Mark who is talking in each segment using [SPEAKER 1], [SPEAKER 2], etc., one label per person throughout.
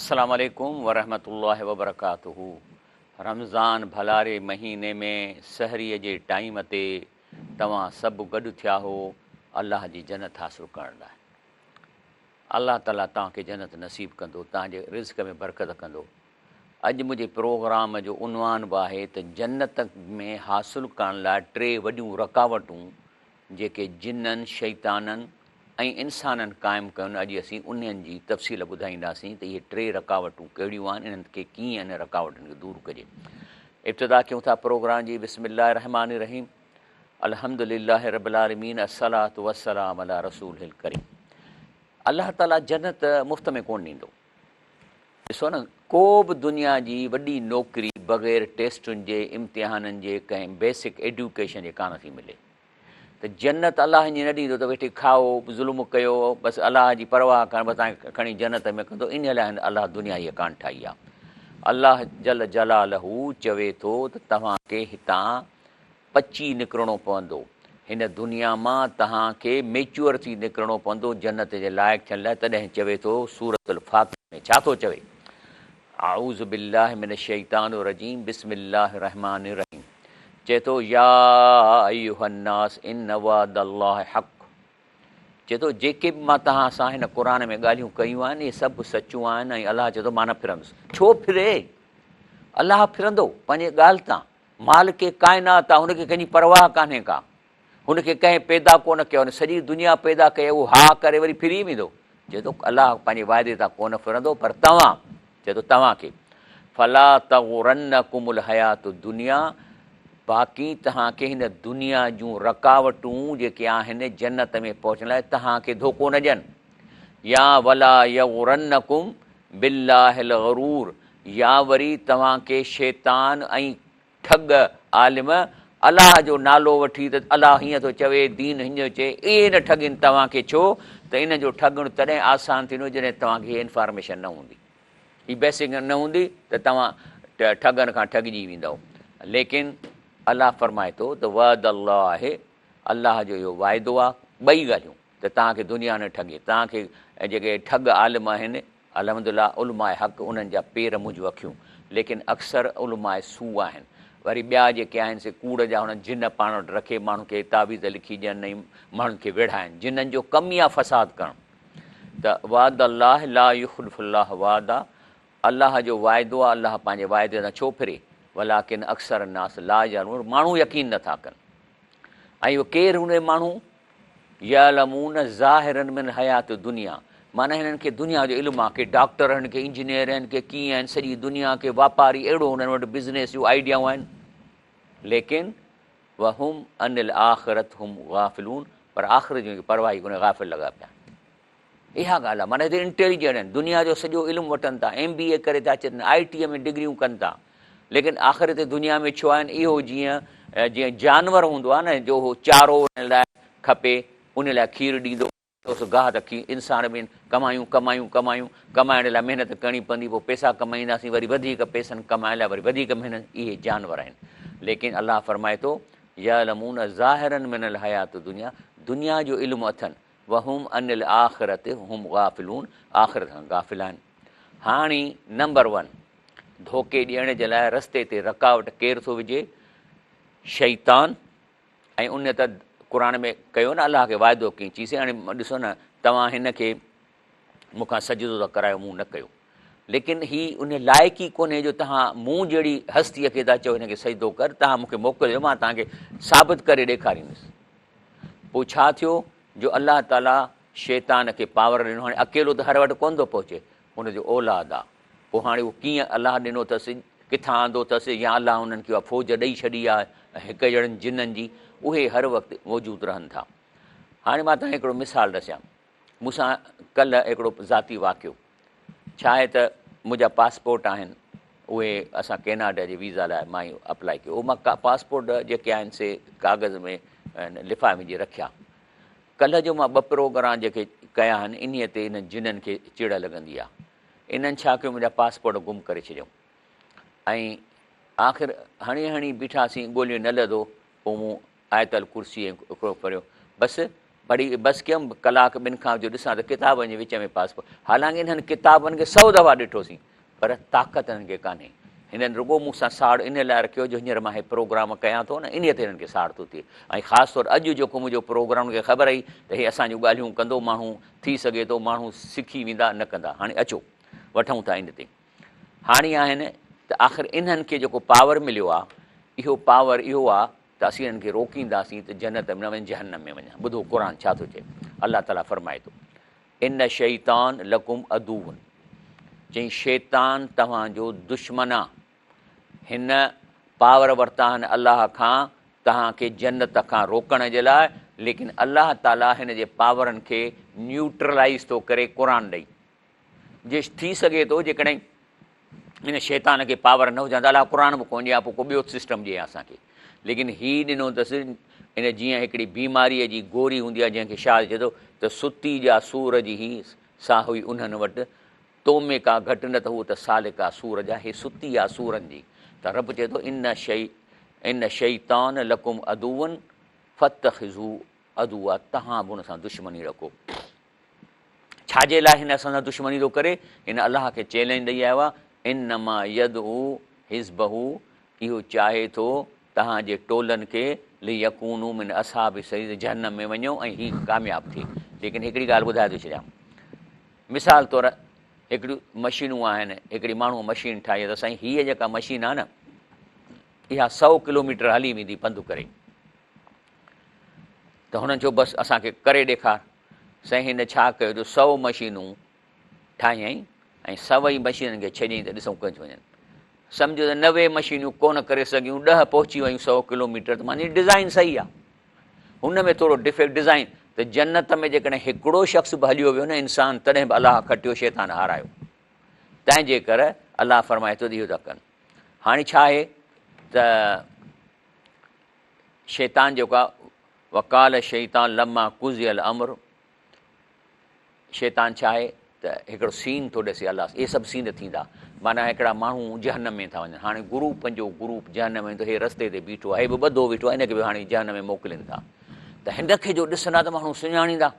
[SPEAKER 1] السلام عليڪم ورحمة الله وبرڪاته رمضان ڀلاري مهيني ۾ سحريء جي ٽائيم تي توهان سڀ گڏ ٿيا هو الله جي جنت حاصل ڪرڻ لاء. الله تعالي توهان کي جنت نصيب ڪندو، توهان جي رزق ۾ برڪت ڪندو. اڄ منهنجي پروگرام جو عنوان به آهي ته جنت ۾ حاصل ڪرڻ لاء ٽي وڏيون رڪاوٽون جيڪي جنن، شيطانن ۽ انسانن قائم ڪيون اڄ اسين انهن جي تفصيل ٻڌائينداسين ته اهي ٽي رڪاوٽون ڪهڙيون آهن انهن کي ڪيئن انهن رڪاوٽن کي دور ڪجي. ابتدا ڪيون ٿا پروگرام جي بسم الله الرحمٰن الرحيم الحمد لله رب العالمين الصلوة والسلام علي رسوله الڪريم. الله تعالي جنت مفت ۾ ڪونه ڏيندو. ڏسو نه ڪو به دنيا جي وڏي نوڪري بغير ٽيسٽن جي امتحانن جي ڪنهن بيسڪ ايڊيوڪيشن جي ڪانه ٿي ملي. ته جنت الله ائين نه ڏيندو ته ويٺي کائو ظلم ڪيو بس الله جي پرواهه ڪانه بس توهان کي کڻي جنت ۾ ڪندو انهي لاء هن الله دنيا هيء ڪانه ٺاهي آهي. الله جل جلاله چوي ٿو ته توهان کي هتان پچي نڪرڻو پوندو هن دنيا مان توهان کي ميچوئر ٿي نڪرڻو پوندو جنت جي لائق ٿيڻ لاء تڏهن چوي ٿو سورة الفاطر ۾ ڇا ٿو چوي اعوذ بالله من الشيطان الرجيم بسم الله الرحمٰن الرحيم چئي ٿو يا ايها الناس ان وعد الله حق چئي ٿو جيڪي به مان توهان سان هن قرآن ۾ ڳالهيون ڪيون آهن اهي سڀ سچون آهن ۽ الله چئي ٿو مان نه ڦرندس ڇو ڦري الله ڦرندو پنهنجي ڳالهه تان مالڪ ڪائنات آهي هن کي ڪنهن جي پرواهه ڪانهي ڪا هن کي ڪنهن پيدا ڪونه ڪيو، هن سڄي دنيا پيدا ڪئي، اهو ها ڪري وري ڦري ويندو. چئي ٿو الله پنهنجي وعدي تان ڪونه ڦرندو پر توهان، چئي ٿو توهان کي، فلا تغرنڪم الحيات الدنيا باقي توهان کي هن دنيا جون رڪاوٽون جيڪي آهن جنت ۾ پهچڻ لاء توهان کي ڌوڪو نه ڏين يا ولا يغرنڪم بالله الغرور يا وري توهان کي شيطان ۽ ٺڳ عالم الله جو نالو وٺي ته الله هيئن ٿو چوي، دين هيئن ٿو چئي، اهي نه ٺڳين توهان کي ڇو ته انهن جو ٺڳڻ تڏهن آسان ٿيندو جڏهن توهان کي هيء انفارميشن نه هوندي. هي بيسڪ نه هوندي ته توهان ٺڳن کان ٺڳجي ويندؤ. ليڪن الله فرمائي ٿو ته وعد الله الله جو اهو وعدو آهي ٻئي ڳالهيون ته توهان کي دنيا نه ٺڳي، توهان کي جيڪي ٺڳ عالم آهن الحمد لله علماء حق انهن جا پير منهنجون اکيون ليڪن اڪثر علماء سوء آهن وري ٻيا جيڪي آهن سي ڪوڙ جا هنن جن پاڻ وٽ رکي ماڻهن کي تعويذ لکي ڏين ۽ ماڻهن کي ويڙهائن جنن جو ڪم ئي آهي فساد ڪرڻ ته وعد الله لا يخلف الله وعده الله جو وعدو آهي الله پنهنجي وعدي تان ڇو ڦري ولڪن اڪثر الناس لا يعلمون ماڻهو يقين نٿا ڪن ۽ اهو ڪير هوندو ماڻهو يعلمون ظاهرا من الحياة الدنيا معنيٰ هنن کي دنيا جو علم آهي، ڪي ڊاڪٽر آهن، ڪي انجنيئر آهن، ڪي ڪيئن آهن، سڄي دنيا ڪي واپاري اهڙو هنن وٽ بزنيس جون آئيڊيائون آهن، ليڪن وهم عن الاخرة هم غافلون پر آخرت جي پرواهه ئي ڪونهي غافل لڳا پيا آهن. اها ڳالهه آهي معنيٰ هتي انٽيليجنٽ آهن، دنيا جو سڄو علم وٺن ٿا، ايم بي اي ڪري ٿا اچن، آء ٽي ۾ ڊگريون ڪن ٿا، ليڪن آخر هتي دنيا ۾ ڇو آهن؟ اهو جيئن جيئن جانور هوندو آهي نه جو هو چارو ان لاء کپي، ان لاء کير ڏيندو اٿس گاهه ته کير انسان به ڪمايون ڪمايون ڪمايون ڪمائڻ لاء محنت ڪرڻي پوندي پوء پئسا ڪمائينداسين وري وڌيڪ پئسن ڪمائڻ لاء وري وڌيڪ محنت اهي جانور آهن ليڪن الله فرمائي ٿو يعلمون ظاهرا من الحياة الدنيا دنيا جو علم اٿن وهم عن الاخرة هم غافلون آخرت کان غافل آهن. هاڻي نمبر ون ڌوڪي ڏيڻ جي لاء رستي تي رڪاوٽ ڪير ٿو وجهي؟ شيطان ۽ ان ته قرآن ۾ ڪيو نه الله کي وعدو ڪيئي چيسين هاڻي ڏسو نه توهان هن کي مون کان سجدو ٿا ڪرايو مون نه ڪيو ليڪن هي ان لائق ئي ڪونهي جو توهان مون جهڙي هستيء کي ٿا چئو هن کي سجدو ڪر توهان مون کي موقعو ڏيو مان توهان کي ثابت ڪري ڏيکاريندس پوء ڇا ٿيو جو الله تعاليٰ شيطان کي پاور ڏنو، هاڻي اڪيلو ته هر وٽ ڪونه ٿو پهچي، ان جو اولاد آ، پوء هاڻي اهو ڪيئن الله ڏنو اٿس، ڪٿان آندو اٿس يا الله انهن کي اها فوج ڏئي ڇڏي آ هڪ جهڙن جنن جي، اهي هر وقت موجود رهن ٿا. هاڻي مان توهان کي هڪڙو مثال ڏسيان. مون سان ڪلهه هڪڙو ذاتي واقعو ڇا آهي ته منهنجا پاسپورٽ آهن اهي اسان ڪيناڊا جي ويزا لاء مان ئي اپلائي ڪيو اهو مان پاسپورٽ جيڪي آهن سي ڪاغذ ۾ لفافي ۾ جي رکيا ڪلهه جو مان ٻه پروگرام جيڪي ڪيا آهن انهي تي انهن جنن کي چڙ لڳندي آهي انهن ڇا ڪيو منهنجا پاسپورٽ گم ڪري ڇڏيائون ۽ آخر هڻي هڻي بيٺاسين ڳوليون نه لڌو پوء مون آيت الڪرسي ۽ هڪڙو پڙهيو بس پڙهي بس ڪيم، ڪلاڪ ٻن کان جو ڏسان ته ڪتابن جي وچ ۾ پاس پيو. حالانڪه انهن ڪتابن کي سئو دفعا ڏٺوسين، پر طاقت انهن کي ڪانهي. هنن رڳو مون سان ساڙ انهيء لاء رکيو جو هينئر مان هي پروگرام ڪيان ٿو نه، انهيء تي هنن کي ساڙ ٿو ٿئي. ۽ خاص طور اڄ جيڪو منهنجو پروگرام هن کي خبر هئي ته هي اسان جون ڳالهيون ڪندو، ماڻهو ٿي سگهي ٿو ماڻهو سکي ويندا، نه ڪندا. هاڻي اچو وٺون ٿا ان تي. هاڻي آهن ته آخر انهن کي جيڪو پاور مليو آ، اهو پاور اهو آ ته اسين انهن کي روڪينداسين ته جنت ۾ نه وڃن جهنم ۾ وڃن. ٻڌو قرآن ڇا ٿو چئي. الله تعاليٰ فرمائي ٿو، ان الشيطان لڪم عدو، چئين شيطان توهان جو دشمن آ. هن پاور ورتا آهن الله کان توهان کي جنت کان روڪڻ جي لاء، ليڪن الله تعاليٰ هن جي پاورن کي نيوٽرلائيز ٿو ڪري قرآن ڏئي. جي ٿي سگهي ٿو جيڪڏهن ان شيطان کي پاور نه هجان ته الله قرآن به ڪونه ڏئي ها پوء ڪو ٻيو سسٽم ڏئي ها اسان کي ليڪن هي ڏنو اٿس ان جيئن هڪڙي بيماريء جي گوري هوندي آهي جنهن کي شاهه چئي ٿو ته ستي جا سور جي هي سا هئي انهن وٽ تو ۾ ڪا گهٽ نه ته هو ته سالڪ آ سور جا هي ستي آ سورن جي ته رب چئي ٿو ان شي ان شيطان لڪم عدو فاتخذو عدوا تهان به ان سان دشمني رکو. ڇا جي لاء هن اسان سان دشمني ٿو ڪري؟ هن الله کي چئلينج ڏئي آيو آهي، انما يدعو حزبه اهو چاهي ٿو توهان جي ٽولن کي ليڪونوا من اصحاب السعير جهنم ۾ وڃو ۽ هي ڪامياب ٿئي. ليڪن هڪڙي ڳالهه ٻڌائي ٿو ڇڏيان مثال طور هڪڙيون مشينون آهن هڪڙي ماڻهوء مشين ٺاهي ته سائين هيء جيڪا مشين آهي نه اها سئو ڪلوميٽر هلي ويندي پنڌ ڪري ته هنن چيو بس اسان کي ڪري ڏيکار. سائين هن ڇا ڪيو جو سئو مشينون ٺاهيائين ۽ سوئي مشينن کي ڇڏيائين ته ڏسون ڪنهن وڃن. سمجهو ته 90 مشينون ڪونه ڪري سگهيون، 10 پهچي ويون سئو ڪلوميٽر ته معني ڊزائين صحيح آهي. هن ۾ ٿورو ڊفيڪٽ ڊزائين ته جنت ۾ جيڪڏهن هڪڙو شخص به هليو ويو نه انسان تڏهن به الله کٽيو شيطان هارايو. تنهن جي ڪري الله فرمائي ٿو ته اهو ٿا ڪن. هاڻي ڇا آهي ته شيطان جيڪو آهي وقال الشيطان لما قضي الامر شيطان ڇا آهي ته هڪڙو سين ٿو ڏسي الله اهي سڀ سين ٿيندا معنيٰ هڪڙا ماڻهو جهنم ۾ ٿا وڃن هاڻي گروپن جو گروپ جهنم ۾ ٿو هي رستي تي بيٺو آهي هي به ٻڌو ويٺو آهي هن کي به هاڻي جهنم ۾ موڪلين ٿا ته هن کي جو ڏسندا ته ماڻهو سڃاڻيندا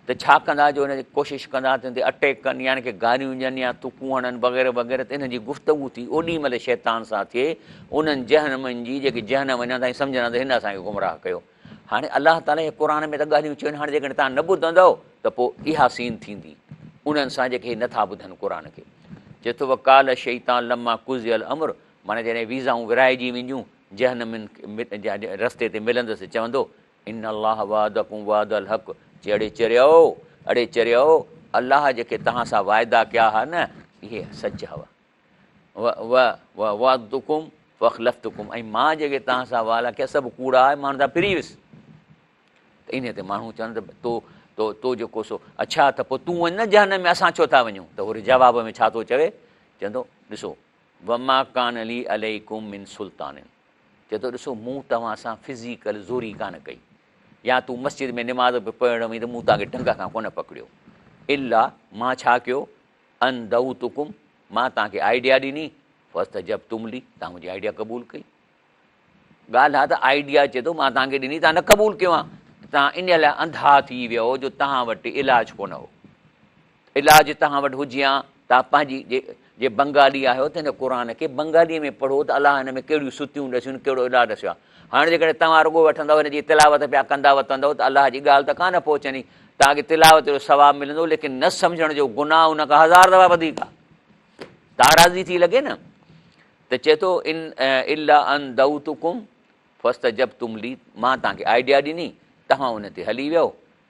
[SPEAKER 1] ته ڇا ڪندا جو ان جي ڪوشش ڪندا ته ان تي اٽيڪ ڪن يا ان کي گاريون ڏين يا ٿڪون هڻن وغيره وغيره ته انهن جي گفتگو ٿي اوڏي مهل شيطان سان ٿئي انهن جهنمن جي جيڪي جهنم وڃن ٿا ۽ سمجهندا ته هن اسان کي گمراهه ڪيو هاڻي الله تعالي جي قرآن ۾ ته ڳالهيون چيون هاڻي جيڪڏهن توهان نه ٻڌندؤ ته پوء اها سين ٿيندي انهن سان جيڪي نٿا ٻڌن قرآن کي چئي ٿو وقال الشيطان لما قضي الامر معنيٰ جڏهن ويزائون ورهائجي وينديون جهنمن رستي تي ملندس چوندو ان الله وعدڪم وعد الحق چي اڙي چريؤ! اڙي چريؤ! الله جيڪي توهان سان وعدا ڪيا ها نه اهي سچ هئا. و وعدتڪم فاخلفتڪم ۽ مان جيڪي توهان سان وعدا ڪيا سڀ ڪوڙا ۽ مان تان ڦري ويس. ته انهيء تي ماڻهو چون ته تو تو تو جيڪو سو اڇا ته پوء تون وڃ نه جهنم ۾ اسان ڇو ٿا وڃون؟ ته وري جواب ۾ ڇا ٿو چوي؟ چوندو ڏسو وما ڪان لي عليڪم من سلطان چئي ٿو ڏسو مون توهان سان فزيڪل زوري ڪانه ڪئي يا تون مسجد ۾ نماز به پڙهڻ وئين ته مون توهان کي ٽنگ کان ڪونه پڪڙيو الا مان ڇا ڪيو ان دعوتڪم مان توهان کي آئيڊيا ڏني فاستجبتم لي توهان منهنجي آئيڊيا قبول ڪئي ڳالهه آ ته آئيڊيا چئي ٿو مان توهان کي ڏني توهان نه قبول ڪيو آ توهان ان لاء انڌا ٿي ويو جو توهان وٽ علاج ڪونه هو علاج توهان وٽ هجي ها توهان پنهنجي جي جي بنگالي آهيو ته هن قرآن کي بنگالي ۾ پڙهو ته الله هن ۾ ڪهڙيون ستيون ڏسيون ڪهڙو علاج ڏسيو آهي هاڻي جيڪڏهن توهان رڳو وٺندؤ هن جي تلاوت پيا ڪندا وتندؤ ته الله جي ڳالهه ته ڪانه پهچندي توهان کي تلاوت جو ثواب ملندو ليڪن نه سمجهڻ جو گناهه ان کان هزار دفعا وڌيڪ آهي تارازي ٿي لڳي نه ته چئي ٿو ان الا ان دعوتڪم فاستجبتم لي مان توهان کي آئيڊيا ڏني توهان ان تي هلي ويو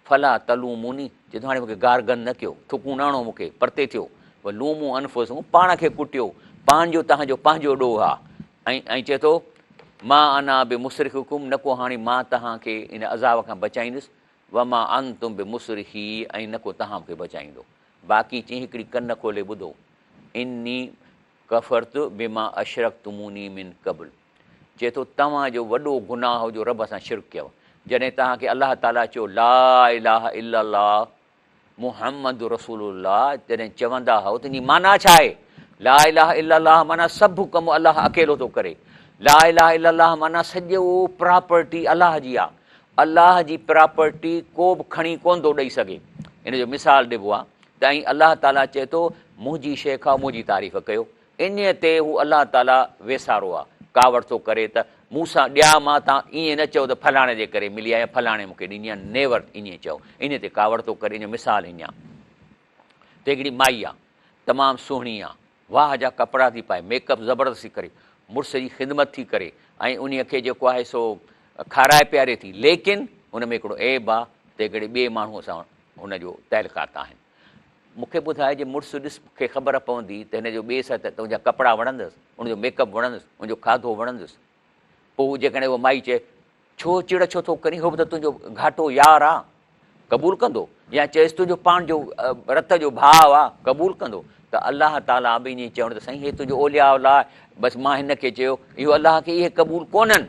[SPEAKER 1] فلا تلوموني، چئي ٿو هاڻي مون کي گارگند نه ڪيو، ٿڪون نه هڻو مون کي، پرتي ٿيو، ولوموا انفسڪم، پاڻ کي ڪٽيو، پنهنجو توهان جو پنهنجو ڏوهه آ، ۽ ۽ چئي ٿو، ما انا بمصرخڪم، نه ڪو هاڻي مان توهان کي ان عذاب کان بچائيندس، وما انتم بمصرخي، ۽ نه ڪو توهان مون کي بچائيندو. باقي چئي هڪڙي ڪن کولي ٻڌو، اني ڪفرت بما اشرڪتموني من قبل. چئي ٿو توهان جو وڏو گناهه هو جو رب سان شرڪ ڪيو. جڏهن توهان کي الله تعاليٰ چيو لا اله الا الله محمد رسول الله جڏهن چوندا هئو ته ان جي معنيٰ ڇا آهي؟ لا اله الا الله معنيٰ سڀ ڪم الله اڪيلو ٿو ڪري. لا اله الا الله معنيٰ سڄو پراپرٽي الله جي آهي. الله جي پراپرٽي ڪو به کڻي ڪونه ٿو ڏئي سگهي. ان جو مثال ڏبو آهي ته ۽ الله تعاليٰ چئي ٿو منهنجي شيء کائو منهنجي تعريف ڪيو. انهيء تي هو الله تعاليٰ ويسارو آهي، ڪاوڙ ٿو ڪري ته مون سان ڏيا مان تان ائين نه چئو ته فلاڻي جي ڪري ملي آهي يا فلاڻي مون کي ڏني آهي نيور ائين چئو. انهيء تي ڪاوڙ ٿو ڪري. ان جو مثال هيئن آهي ته هڪڙي مائي آهي تمام سهڻي آهي واهه جا ڪپڙا ٿي پائي، ميڪ اپ زبردست ٿي ڪري، مڙس جي خدمت ٿي ڪري ۽ انهيء کي جيڪو آهي سو کارائي پياري ٿي، ليڪن ان ۾ هڪڙو عيب آ ته هڪڙي ٻئي ماڻهوء سان هن جو تعلقات آهن. مون کي ٻڌاء جي مڙس ڏس کي خبر پوندي ته هن جو ٻئي سان ته تنهنجا ڪپڙا وڻندس، ان جو ميڪ اپ وڻندس، ان جو کاڌو وڻندس. پوء هو جيڪڏهن اها مائي چئي، ڇو چڙ ڇو ٿو ڪرين، هو به ته تنهنجو گهاٽو يار آ، قبول ڪندو؟ يا چئيس تنهنجو پاڻ جو رت جو ڀاء آ، قبول ڪندو؟ ته الله تعاليٰ به ائين چوڻ ته سائين هي تنهنجو اولياء الله آهي، بس مان هن کي چيو، اهو الله کي اهي قبول ڪونهن.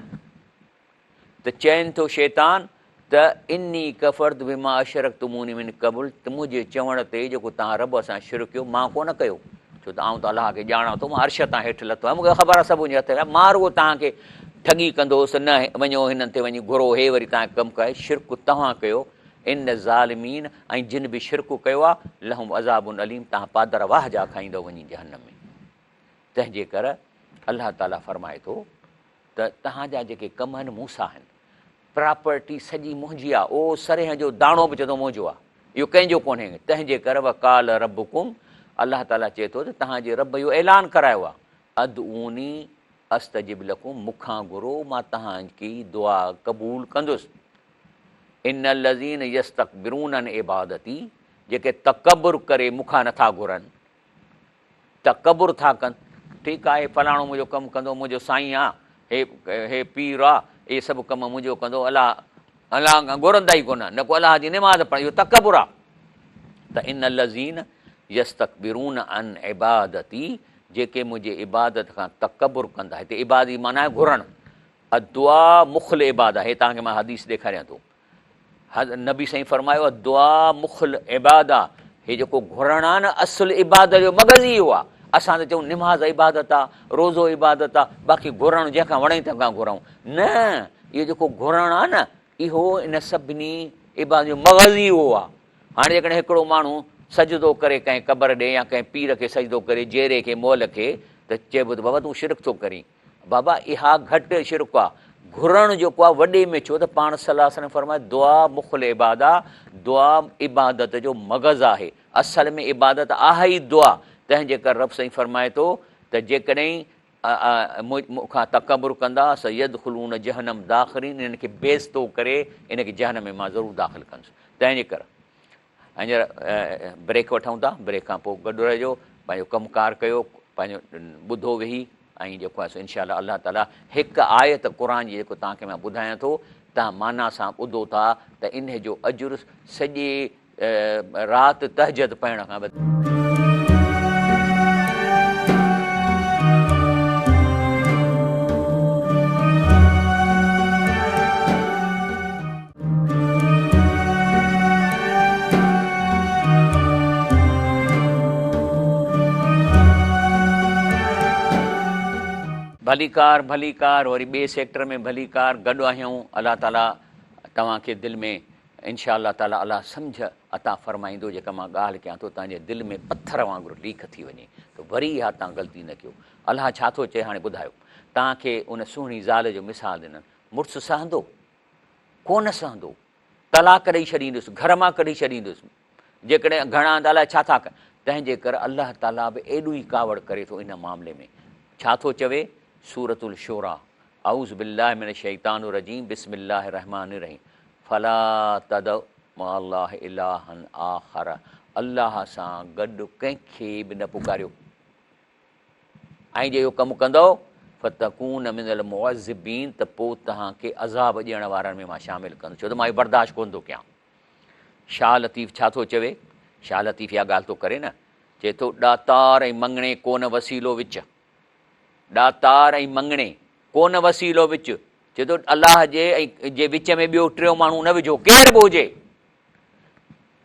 [SPEAKER 1] ته چين ٿو شيطان ته اني ڪفرت بما اشرڪتموني من قبل ته منهنجي چوڻ تي جيڪو توهان رب سان شرڪ ڪيو مان ڪونه ڪيو ڇو ته آئون ته الله کي ڄاڻان ٿو مان عرش تان هيٺ لٿو آهيان مون کي خبر آهي سڀ منهنجي هٿ ۾ آهي مان رڳو توهان کي ٺڳي ڪندو هوس نه وڃو هنن تي وڃي گهرو هي وري توهان کي ڪم ڪرائي شرڪ توهان ڪيو ان الظالمين ۽ جن به شرڪ ڪيو آهي لهم عذاب اليم توهان پادر واهه جا کائيندؤ وڃي جهنم ۾ تنهن جي ڪر الله تعالي فرمائي ٿو ته توهان جا جيڪي ڪم آهن مون سان آهن. پراپرٽي سڄي منهنجي آهي. اهو سرينهن جو داڻو به چوندو منهنجو آهي. اهو ڪنهن جو ڪونهي. تنهن جي ڪري وقال ربڪم الله تعاليٰ چئي ٿو ته توهان جي رب اهو اعلان ڪرايو آهي ادعوني استجب لڪم مون کان گهرو مان توهان جي دعا قبول ڪندس. ان الذين يستڪبرون عن عبادتي جيڪي تڪبر ڪري مون کان نٿا گهرن. تڪبر ٿا ڪن، ٺيڪ آهي فلاڻو منهنجو ڪم ڪندو، منهنجو سائين آ، هي هي پير آ، اهي سڀ ڪم منهنجو ڪندو، الله الله کان گهرندا ئي ڪونه، نه ڪو الله جي نماز پڙهن، اهو تڪبر آ ته ان الذين يستڪبرون عن عبادتي جيڪي منهنجي عبادت کان تڪبر ڪندا، هتي عبادت جي معنيٰ آهي گهرڻ، الدعاء مخ العباده، هي توهان کي مان حديث ڏيکاريان ٿو. نبي سائين فرمايو الدعاء مخ العباده هي جيڪو گهرڻ آ نه اصل عبادت جو مغز ئي اهو آ اسان ته چئون نماز عبادت آ روزو عبادت آ باقي گهرڻ جنهن کان وڻي تنهن کان گهرون نه اهو جيڪو گهرڻ آ نه اهو ان سڀني عبادت جو مغز ئي اهو آ هاڻي جيڪڏهن هڪڙو ماڻهو سجدو ڪري ڪنهن قبر ڏي يا ڪنهن پير کي سجدو ڪري جيري کي مئل کي ته چئبو ته بابا تون شرڪ ٿو ڪرين بابا اها گهٽ شرڪ آ، گهرڻ جيڪو آ وڏي ۾ ڇو ته پاڻ صلي الله عليه وسلم فرمايو دعا مخ العباده دعا عبادت جو مغز آهي اصل ۾ عبادت آهي ئي دعا تنهن جي ڪري رب سائين فرمائي ٿو ته جيڪڏهن مون کان تڪبر ڪندا سيدخلون جهنم داخرين انهن کي بيعزتو ڪري ان کي جهنم ۾ مان ضرور داخل ڪندس تنهن جي ڪري هينئر بريڪ وٺون ٿا، بريڪ کان پوء گڏ رهجو، پنهنجو ڪم ڪار ڪيو، پنهنجو ٻڌو ويهي ۽ جيڪو آهي سو انشاء الله الله تعالي هڪ آيت قرآن جي جيڪو توهان کي مان ٻڌايان ٿو توهان معنيٰ سان ٻڌو ٿا ته انهي جو اجر سڄي رات تهجد پڙهڻ کان به ڀليڪار ڀليڪار وري ٻئي سيڪٽر ۾ ڀليڪار گڏ آهيون الله تعالي توهان کي دل ۾ انشاء الله تعالي الله سمجھ عطا فرمائيندو جيڪا مان ڳالهه ڪيان ٿو توهان جي دل ۾ پٿر وانگر ليڪ ٿي وڃي ته وري اها توهان غلطي نه ڪيو الله ڇا ٿو چئي هاڻي ٻڌايو توهان کي ان سهڻي زال جو مثال ڏنن مڙس سهندو ڪونه سهندو طلاق ڏئي ڇڏيندس، گهر مان ڪڍي ڇڏيندس، جيڪڏهن گهڻا ته الائي ڇا ٿا ڪن، تنهن جي ڪري الله تعاليٰ به ايڏو ئي ڪاوڙ ڪري ٿو ان معاملي ۾، ڇا ٿو چوي، سورة الشعراء، اعوذ بالله من الشيطان الرجيم بسم الله الرحمٰن الرحيم فلا تدع مع الله الها آخر الله سان گڏ ڪنهن کي به نه پڪاريو. ۽ جي اهو ڪم ڪندؤ، فتڪون من المعذبين ته پوء توهان کي عذاب ڏيڻ وارن ۾ مان شامل ڪندس، ڇو ته مان اهو برداشت ڪونه ٿو ڪيان. شاهه لطيف ڇا ٿو چوي؟ شاهه لطيف اها ڳالهه ٿو ڪري نه، چئي ٿو، ڏاتار ۽ مڱڻي ڪونه وسيلو وچ. ڏاتار ۽ مڱڻي ڪونه وسيلو وچ. چئي ٿو، الله جي ۽ جي وچ ۾ ٻيو ٽيون ماڻهو نه وجهو، ڪير به هجي.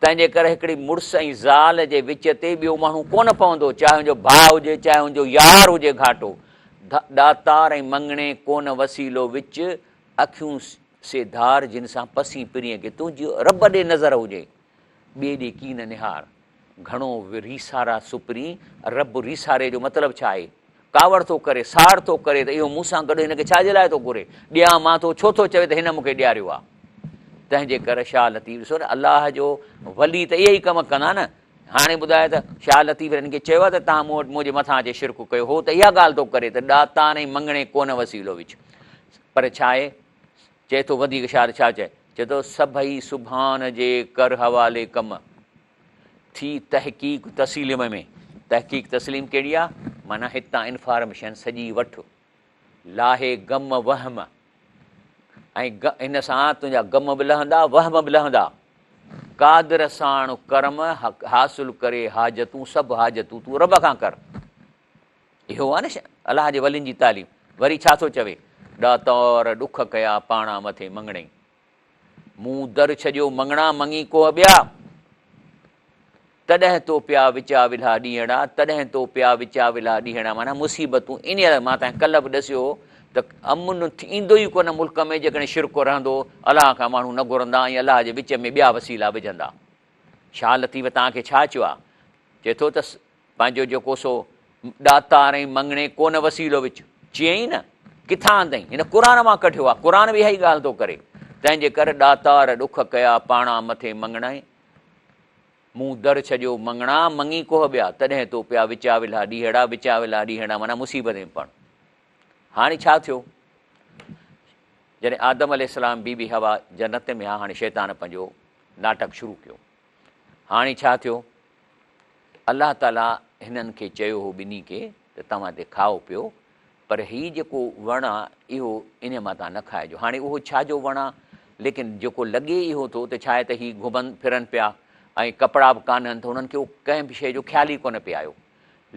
[SPEAKER 1] تنهنجي ڪري هڪڙي مڙس ۽ زال جي وچ تي ٻيو ماڻهو ڪونه پوندو، چاهي ان جو ڀاء هجي، چاهي ان جو يار هجي گهاٽو. ڏاتار ۽ مڱڻي ڪونه وسيلو وچ، اکيون سي ڌار جن سان پسين پرينء کي، تنهنجي رب ڏي نظر هجي، ٻئي ڏي ڪين نهار. گهڻو ريسارا سپرين، رب ريساري جو مطلب ڇا آهي؟ ڪاوڙ ٿو ڪري، ساڙ ٿو ڪري ته اهو مون سان گڏ هن کي ڇا جي لاء ٿو گهري؟ ڏيان مان ٿو، ڇو ٿو چوي ته هن مون کي ڏياريو آهي؟ تنهن جي ڪر شاهه لطيف ڏسو نه الله جو ولي ته اهي ئي ڪم ڪندا نه. هاڻي ٻڌايو ته شاهه لطيف هنن کي چيو آهي ته توهان مون وٽ منهنجي مٿان اچي شرڪ ڪيو هو ته اها ڳالهه ٿو ڪري ته ڏاتار ۽ مڱڻي ڪونه وسيلو وچ. پر ڇا آهي؟ چئي ٿو وڌيڪ شاهه ڇا چئي؟ چئي ٿو سڀئي سبحان جي ڪر حوالي ڪم. ٿي تحقيق تسليم ۾. تحقيق تسليم ڪهڙي آ؟ معنيٰ هتان انفارميشن سڄي وٺ. لاهي غم وهم ۽ ان سان تنهنجا غم به لهندا وهم به لهندا. قادر ساڻ ڪرم حاصل ڪري حاجتون سڀ حاجتون تون رب کان ڪر. اهو آ نه الله جي ولين جي تعليم. وري ڇا ٿو چوي؟ ڏاتار ڏک ڪيا پاڻا مٿي مڱڻي. مون در ڇڏيو مڱڻا مڱي ڪوهه ٻيا. تڏهن تو پيا وچا ولها ڏينهڙا، تڏهن تو پيا وچا ولها ڏينهڙا معنيٰ مصيبتون انهيء لاء مان تنهن ڪلهه به ڏسيو هو ته امن ايندو ئي ڪونه ملڪ ۾ جيڪڏهن شرڪ رهندو، الله کان ماڻهو نه گهرندا ۽ الله جي وچ ۾ ٻيا وسيلا وجهندا. شاهه لطيف توهان کي ڇا چيو آهي؟ چئي ٿو ته پنهنجو جيڪو سو ڏاتار ۽ مڱڻي ڪونه وسيلو وچ. چيائين نه، ڪٿان آندائين؟ هن قرآن مان ڪڍيو آهي. قرآن به اها ئي ڳالهه ٿو ڪري. تنهن جي ڪر ڏاتار ڏک ڪيا پاڻا مٿي مڱڻائين. مون در ڇڏيو مڱڻا، مڱي ڪوهه ٻيا، تڏهن تو پيا وچاولها ڏينهڙا، وچاولها ڏينهڙا معنيٰ مصيبت ۾ پڙ. هاڻي ڇا ٿيو؟ جڏهن آدم عليه السلام بي بي حوا جنت ۾ ها، هاڻي شيطان پنهنجو ناٽڪ شروع ڪيو. هاڻي ڇا ٿيو؟ الله تعاليٰ هنن کي چيو هو ٻنهي کي ته توهان هتي کائو پيو پر هي جيڪو وڻ آ اهو انهي مان توهان نه کائجو. هاڻي اهو ڇا جو وڻ آ؟ ليڪن جيڪو لڳي اهو ٿو ته ڇا آهي ته هي گهمن ڦرن پيا ۽ ڪپڙا به ڪانهن ته هنن کي اهو ڪنهن به شيء جو خيال ئي ڪونه پئي آيو.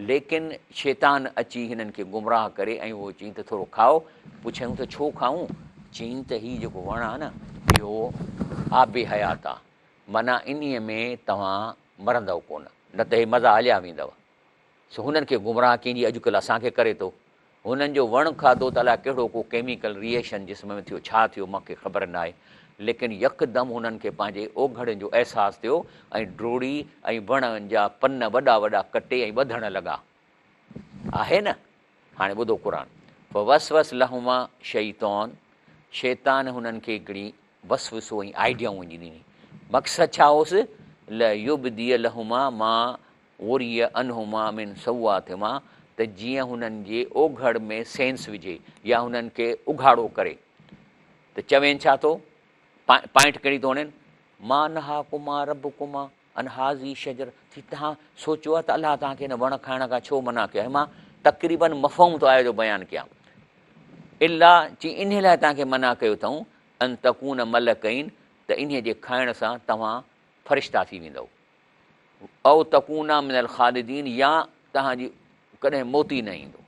[SPEAKER 1] ليڪن شيطان اچي هنن کي گمراهه ڪري ۽ اهو چئين ته ٿورو کائو. پڇيائون ته ڇو کائون؟ چئين ته هي جيڪو وڻ آ نه اهو آب حيات آ معنيٰ انهيء ۾ توهان مرندؤ ڪونه، نه ته هي مزا هليا ويندؤ. سو هنن کي گمراهه ڪنهن جي اڄڪلهه اسان کي ڪري ٿو. هنن جو وڻ کاڌو ته الاء ڪهڙو ڪو ڪيميڪل ري ايڪشن جسم ۾ ٿيو، ڇا ٿيو مان کي خبر ناهي، ليڪن يڪدم هنن کي پنهنجي اوگهڙين جو احساس ٿيو ۽ ڊوڙي ۽ وڻ جا پن وڏا وڏا ڪٽي ۽ ٻڌڻ لڳا. آهي نه؟ هاڻي ٻڌو قرآن، فوسوس لهما شيطان، شيطان هنن کي هڪڙي وسوسو ۽ آئيڊيائون وڃي ڏني. مقصد ڇا هوس؟ ليبدي لهما ما وري عنهما من سوآتهما ته جيئن هنن جي اوگهڙ ۾ سينس وجهي يا هنن کي اگهاڙو ڪري ته چوين ڇا ٿو؟ پوائنٽ ڪهڙي ٿو هڻين؟ ما نهاڪما ربڪما عن هذه الشجرة ٿي توهان سوچيو آهي ته الله توهان کي هن وڻ کائڻ کان ڇو منع ڪيو آهي؟ مان تقريباً مفهوم ٿو آيت جو بيان ڪيان. الا چي انهي لاء توهان کي منع ڪيو اٿئون ان تڪون ملڪين ته انهي جي کائڻ سان توهان فرشتا ٿي ويندؤ او تڪونا من الخالدين يا توهان جي ڪڏهن موت ئي نه ايندو.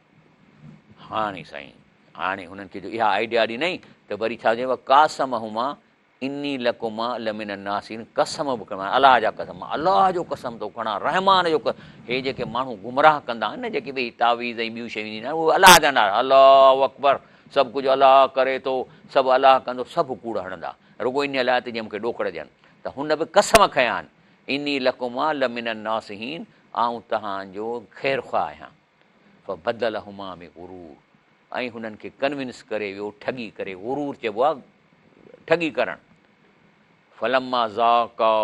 [SPEAKER 1] هاڻي سائين هاڻي هنن کي جو اها آئيڊيا ڏنائين ته وري ڇا چيو قاسمهما اني لڪما لمن الناصحين قسم به کڻا الله جا قسم مان الله جو قسم ٿو کڻان رحمان جو قسم هي جيڪي ماڻهو گمراهه ڪندا آهن نه جيڪي به تعويذ ۽ ٻيون شيون ڏيندا آهن اهي الله جا نعرا الله اڪبر سڀ ڪجهه الله ڪري ٿو سڀ الله ڪندو سڀ ڪوڙ هڻندا رڳو ان لاء ته جيئن مون کي ڏوڪڙ ڏين ته هن به قسم کنيا آهن اني لڪما لمن الناصحين آئون توهان جو خير خواهه آهيان فبدلهما بغرور ۽ هنن کي ڪنوينس ڪري ويو ٺڳي ڪري غرور چئبو آهي ٺڳي ڪرڻ فلما ذاقا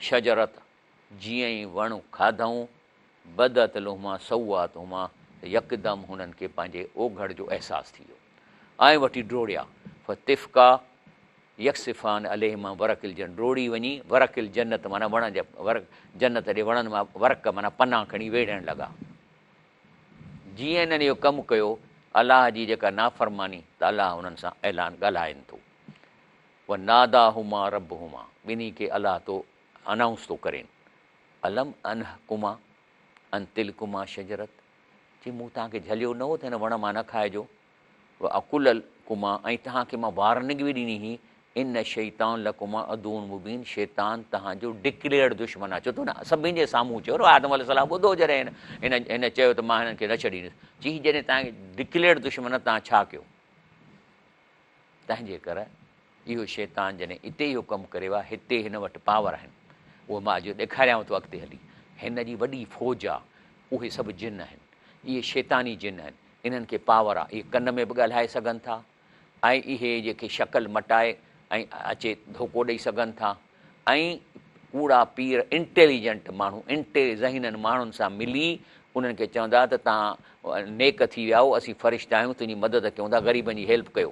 [SPEAKER 1] شجرت جيئن ئي وڻ کاڌائون، بدت لهما سوآتهما ته يڪدم هنن کي پنهنجي اوگهڙ جو احساس ٿي ويو ۽ وٺي ڊوڙيا، فطفقا يخصفان عليهما ورق الجنة ڊوڙي وڃي ورق الجنت معنيٰ وڻ جا ورق جنت جي وڻن مان ورق معنيٰ پنا کڻي ويڙهڻ لڳا. جيئن هنن اهو ڪم ڪيو الله جي جيڪا نافرماني ته الله انهن سان اعلان ڳالهائين ٿو. وناداهما ربهما ٻنهي کي الله ٿو انائونس ٿو ڪرين، الم انهڪما عن تلڪما شجرت چي مون توهان کي جهليو نه هو ته هن وڻ مان نه کائجو، واقل لڪما ۽ توهان کي مان وارننگ به ڏني هئي، ان الشيطان لڪما عدو مبين شيطان توهان جو ڊڪليئرڊ دشمن آهي، ڇو ته هن سڀني جي سامهون چيو نه آدم عليه السلام ٻڌو جڏهن هن هن چيو ته مان هنن کي نه ڇڏيندس، چي جڏهن توهان کي ڊڪليئرڊ دشمن آهي توهان ڇا ڪيو؟ تنهن جي ڪر اهو شيطان جڏهن اتي اهو ڪم ڪري وا هتي هن وٽ پاور آهن اهو مان اڄ ڏيکاريانو ٿو اڳتي هلي هن جي وڏي فوج آ اهي سڀ جن آهن اهي شيطاني جن آهن انهن کي پاور آ اهي ڪن ۾ به ڳالهائي سگهن ٿا ۽ اهي جيڪي شڪل مٽائي ۽ اچي ڌوڪو ڏئي سگهن ٿا ۽ ڪوڙا پير انٽيليجنٽ ماڻهو انٽي ذهينن ماڻهن سان ملي انهن کي چوندا ته توهان نيڪ ٿي ويا آهيو اسين فرشتا آهيون تنهنجي مدد ڪيون ٿا غريبن جي هيلپ ڪيو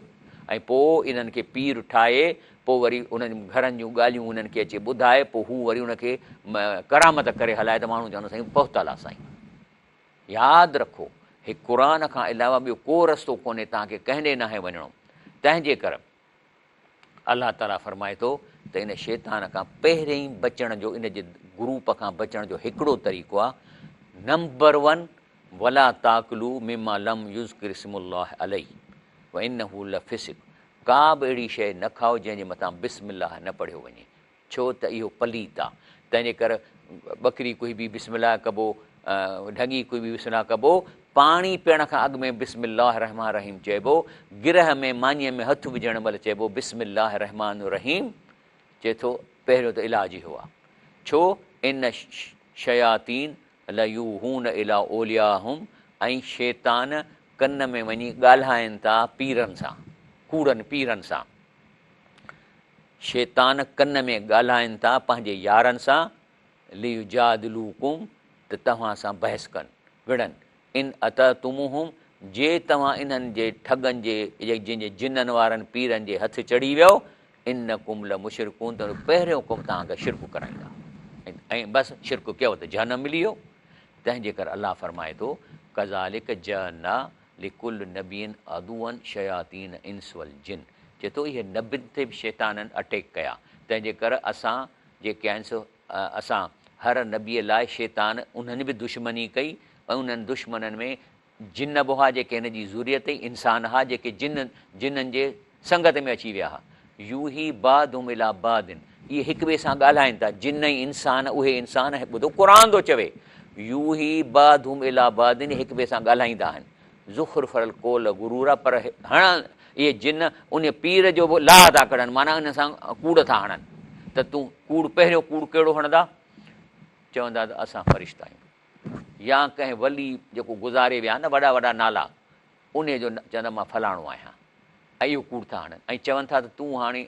[SPEAKER 1] ۽ پوء انهن کي پير ٺاهي پوء وري انهن گهرن جون ڳالهيون انهن کي اچي ٻڌائي پوء هو وري ان کي ڪرامت ڪري هلائي ته ماڻهو چوندا سائين پهتل آ سائين ياد رکو هي قرآن کان علاوه ٻيو ڪو رستو ڪونهي توهان کي ڪنهن ڏي ناهي وڃڻو تنهن جي ڪر الله تعالي فرمائي ٿو ته ان شيطان کان پهرين بچڻ جو ان جي گروپ کان بچڻ جو هڪڙو طريقو آهي نمبر ون ولا تاڪلو مما لم يذڪر اسم الله عليه وانه لفسق ڪا به اهڙي شيء نه کائو جنهن جي مٿان بسم الله نه پڙهيو وڃي ڇو ته اهو پليت آ. تنهن جي ڪر ٻڪري ڪوئي به بسم الله ڪبو، ڍڳي ڪوئي به بسم الله ڪبو، پاڻي پيئڻ کان اڳ ۾ بسم الله الرحمٰن الرحيم چئبو، گرهه ۾ مانيء ۾ هٿ وجهڻ مهل چئبو بسم الله الرحمٰن الرحيم، چئي ٿو پهريون ته علاج اهو آ. ڇو ان الشياطين ليوحون الي اولياهم ۽ شيطان ڪن ۾ وڃي ڳالهائن ٿا پيرن سان، ڪوڙن پيرن سان. شيطان ڪن ۾ ڳالهائن ٿا پنهنجي يارن سان، ليجادلوڪم ته توهان سان بحث ڪن، وڙهن، ان اطعتموهم جي توهان انهن جي ٺڳن جي جن جي جنن وارن پيرن جي هٿ چڙهي ويؤ، انڪم لمشرڪون ته پهريون ڪم توهان کي شرڪ ڪرائيندا ۽ بس شرڪ ڪيو ته جهنم ملي ويو، تنهن جي ڪري الله فرمائي ٿو، ڪذالڪ جعلنا لڪل نبي عدوا شياطين انس والجن چئي ٿو اهي نبين تي به شيطانن اٽيڪ ڪيا تنهن جي ڪر اسان جيڪي آهن سو اسان هر نبي لاء شيطان انهن به دشمني ڪئي ۽ انهن دشمنن ۾ جن به هئا جيڪي هن جي ذريت ئي انسان هئا جيڪي جن جنن جي سنگت ۾ اچي ويا ها. يوحي بعضهم الي بعض اهي هڪ ٻئي سان ڳالهائين ٿا، جن ۽ انسان اهي انسان ٻڌو قرآن ٿو چوي يوحي بعضهم الي بعض هڪ ٻئي سان ڳالهائيندا آهن زخرف القول غرورا پر هڻ اهي جن ان پير جو به لاهه ٿا ڪڍن معنيٰ ان سان ڪوڙ ٿا هڻن ته تون ڪوڙ پهريون ڪوڙ ڪهڙو هڻندا چوندا ته اسان فرشتا آهيون يا ڪنهن ولي جيڪو گذاري ويا نه وڏا وڏا نالا انهيء جو چوندا مان فلاڻو آهيان ۽ اهو ڪوڙ ٿا هڻن ۽ چون ٿا ته تون هاڻي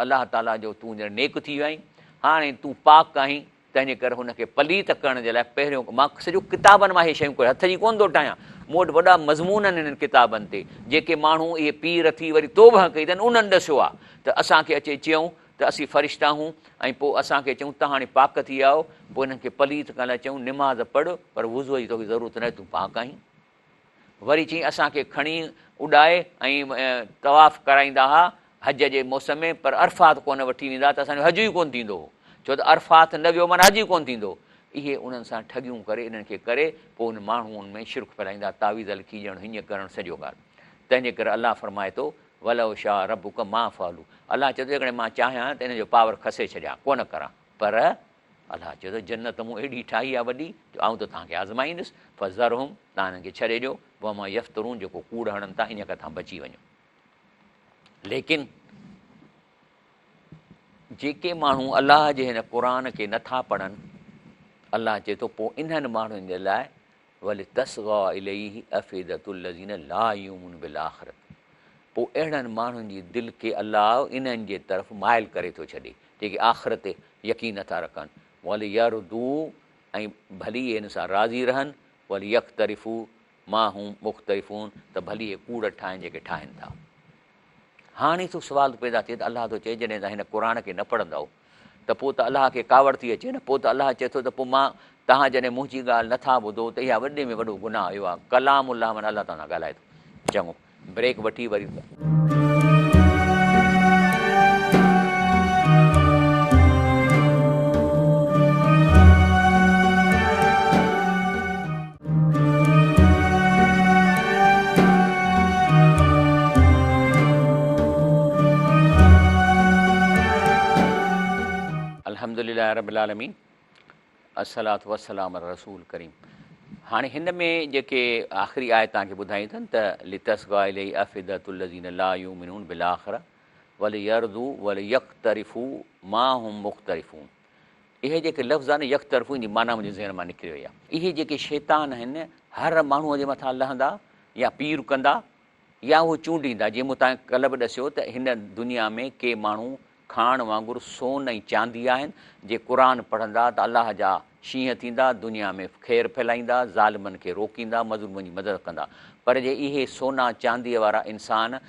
[SPEAKER 1] الله تعاليٰ جو تون ڄڻ نيڪ ٿي ويو آهين، هاڻي تون پاڪ آهين، تنهنجي ڪري هن کي پليت ڪرڻ جي لاء پهريون مان سڄو ڪتابن مان اهي شيون ڪڍي هٿ جي ڪونه ٿو ٺاهيان، مون وٽ وڏا مضمون آهن انهن ڪتابن تي، جيڪي ماڻهو اهي پير ٿي وري توبهه ڪئي اٿن انهن ڏسيو آهي ته اسان کي اچي چيائون ته اسين فرشتا آهون ۽ پوء اسان کي چيائون ته هاڻي پاڪ ٿي ويا آهيو، پوء انهن کي پليت ڪرڻ لاء چيائون نماز پڙهه پر وضوء جي توکي ضرورت ناهي تون پاڪ آهين. وري چيائين اسان کي کڻي اڏائي ۽ طواف ڪرائيندا ها حج جي موسم ۾ پر عرفات ڪونه وٺي ويندا ته اسان جو حج ئي ڪونه ٿيندو هو ڇو ته عرفات نه ويو معنيٰ حج ئي ڪونه ٿيندو اهي انهن سان ٺڳيون ڪري انهن کي ڪري پوء ان ماڻهن ۾ شرڪ ڦهلائيندا تعويذ لکي ڏيڻ هيئن ڪرڻ سڄو ڳالهه تنهن جي ڪري الله فرمائي ٿو ولو شاء ربک ما فعلوا الله چئي ٿو جيڪڏهن مان چاهيان ته انهن جو پاور کسي ڇڏيان ڪونه ڪران پر الله چيو ته جنت مون اهڙي ٺاهي آهي وڏي جو آئون ته توهان کي آزمائيندس، فذرهم توهان انهن کي ڇڏي ڏيو، وما يفترون جيڪو ڪوڙ هڻن ٿا انهيء کان توهان بچي وڃو. ليڪن جيڪي ماڻهو الله جي هن قرآن کي نٿا پڙهن، الله چئي ٿو پوء انهن ماڻهن جي لاء ولتصغي اليه افئدة الذين لا يؤمنون بالاخرة پوء اهڙن ماڻهن جي دل کي الله انهن جي طرف مائل ڪري ٿو ڇڏي جيڪي آخرت تي يقين نٿا رکن وليرضوا ۽ ڀلي اهي ان سان راضي رهن وليقترفوا ما هم مقترفون ته ڀلي اهي ڪوڙ ٺاهن جيڪي ٺاهن ٿا. هاڻي ٿو سوال پيدا ٿئي ته الله ٿو چئي جڏهن توهان هن قرآن کي نه پڙهندؤ ته پوء ته الله کي ڪاوڙ ٿي اچي نه پوء ته الله چئي ٿو ته پوء مان توهان جڏهن منهنجي ڳالهه نه ٿا ٻڌو ته اها وڏي ۾ وڏو گناهه اهو آهي ڪلام الله معنيٰ الله توهان سان ڳالهائي ٿو چڱو بريڪ وٺي وري الحمدلله رب العالمين الصلوة والسلام علي رسول ڪريم هاڻي هن ۾ جيڪي آخري آيت توهان کي ٻڌائي اٿن ته لتصغي اليه افئدة الذين لا يؤمنون بالاخرة وليرضوا وليقترفوا ما هم مقترفون اهي جيڪي لفظ آهن يقترفون جي معنيٰ منهنجي ذهن مان نڪري وئي آهي. اهي جيڪي شيطان آهن هر ماڻهوء جي مٿان لهندا يا پير ڪندا يا اهو چونڊيندا، جيئن مون توهان کي ڪلهه به ڏسيو ته هن دنيا ۾ ڪي ماڻهو کاڻ وانگر سون ۽ چاندي آهن، جي قرآن پڙهندا ته الله جا شينهن ٿيندا، دنيا ۾ خير ڦهلائيندا، ظالمن کي روڪيندا، مظلومن جي مدد ڪندا، پر جي اهي سونا چانديء وارا انسان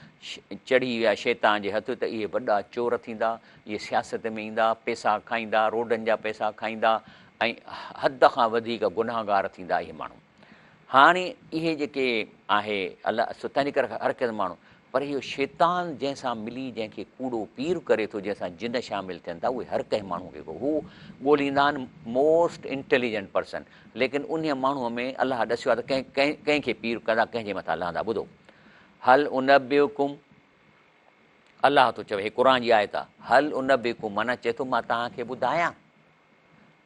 [SPEAKER 1] چڙهي ويا شيطان جي هٿ ته اهي وڏا چور ٿيندا، اهي سياست ۾ ايندا، پئسا کائيندا، روڊن جا پئسا کائيندا ۽ حد کان وڌيڪ گنهگار ٿيندا اهي ماڻهو. هاڻي اهي جيڪي آهي الله سو تنهنجي ڪري هر ڪنهن ماڻهو پر اهو شيطان جنهن سان ملي جنهن کي ڪوڙو پير ڪري ٿو جنهن سان جن شامل ٿين ٿا اهي هر ڪنهن ماڻهو کي هو ڳوليندا آهن موسٽ انٽيليجنٽ پرسن ليڪن انهي ماڻهو ۾ الله ڏسيو آهي ته ڪنهن ڪنهن کي پير ڪندا ڪنهن جي مٿان لهندا ٻڌو هل انبئڪم الله ٿو چوي هي قرآن جي آيت آهي هل انبئڪم معنيٰ چئي ٿو مان توهان کي ٻڌايان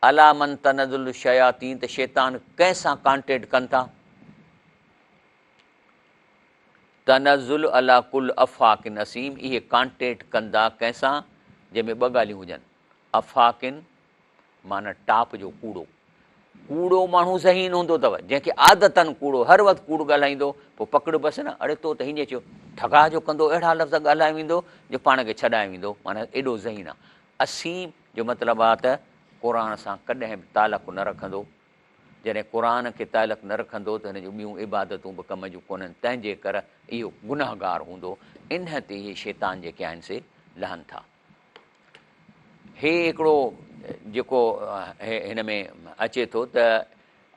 [SPEAKER 1] عليٰ من تنزل الشياطين ته شيطان ڪنهن سان ڪانٽيڪٽ ڪن ٿا؟ تنزل عليٰ ڪل افاڪ اثيم اهي ڪانٽيڪٽ ڪندا ڪنهن سان جنهن ۾ ٻه ڳالهيون هجن افاڪ معنيٰ ٽاپ جو ڪوڙو ڪوڙو ماڻهو ذهين هوندو اٿو جنهن کي عادتن ڪوڙو هر وقت ڪوڙ ڳالهائيندو پوء پڪڙبس نه اڙي تو ته هيئن چيو ٺڳا جو ڪندو اهڙا لفظ ڳالهائي ويندو جو پاڻ کي ڇڏائي ويندو معنيٰ ايڏو ذهين آهي اثيم جو مطلب آ ته قرآن سان ڪڏهن به تعلق نه رکندو، جڏهن قرآن کي تعلق نه رکندو ته هن جون ٻيون عبادتون به ڪم جون ڪونهن، تنهن جي ڪر اهو گنهگار هوندو، انهي تي اهي شيطان جيڪي آهن سي لهن ٿا. هي هڪڙو جيڪو هن ۾ اچي ٿو ته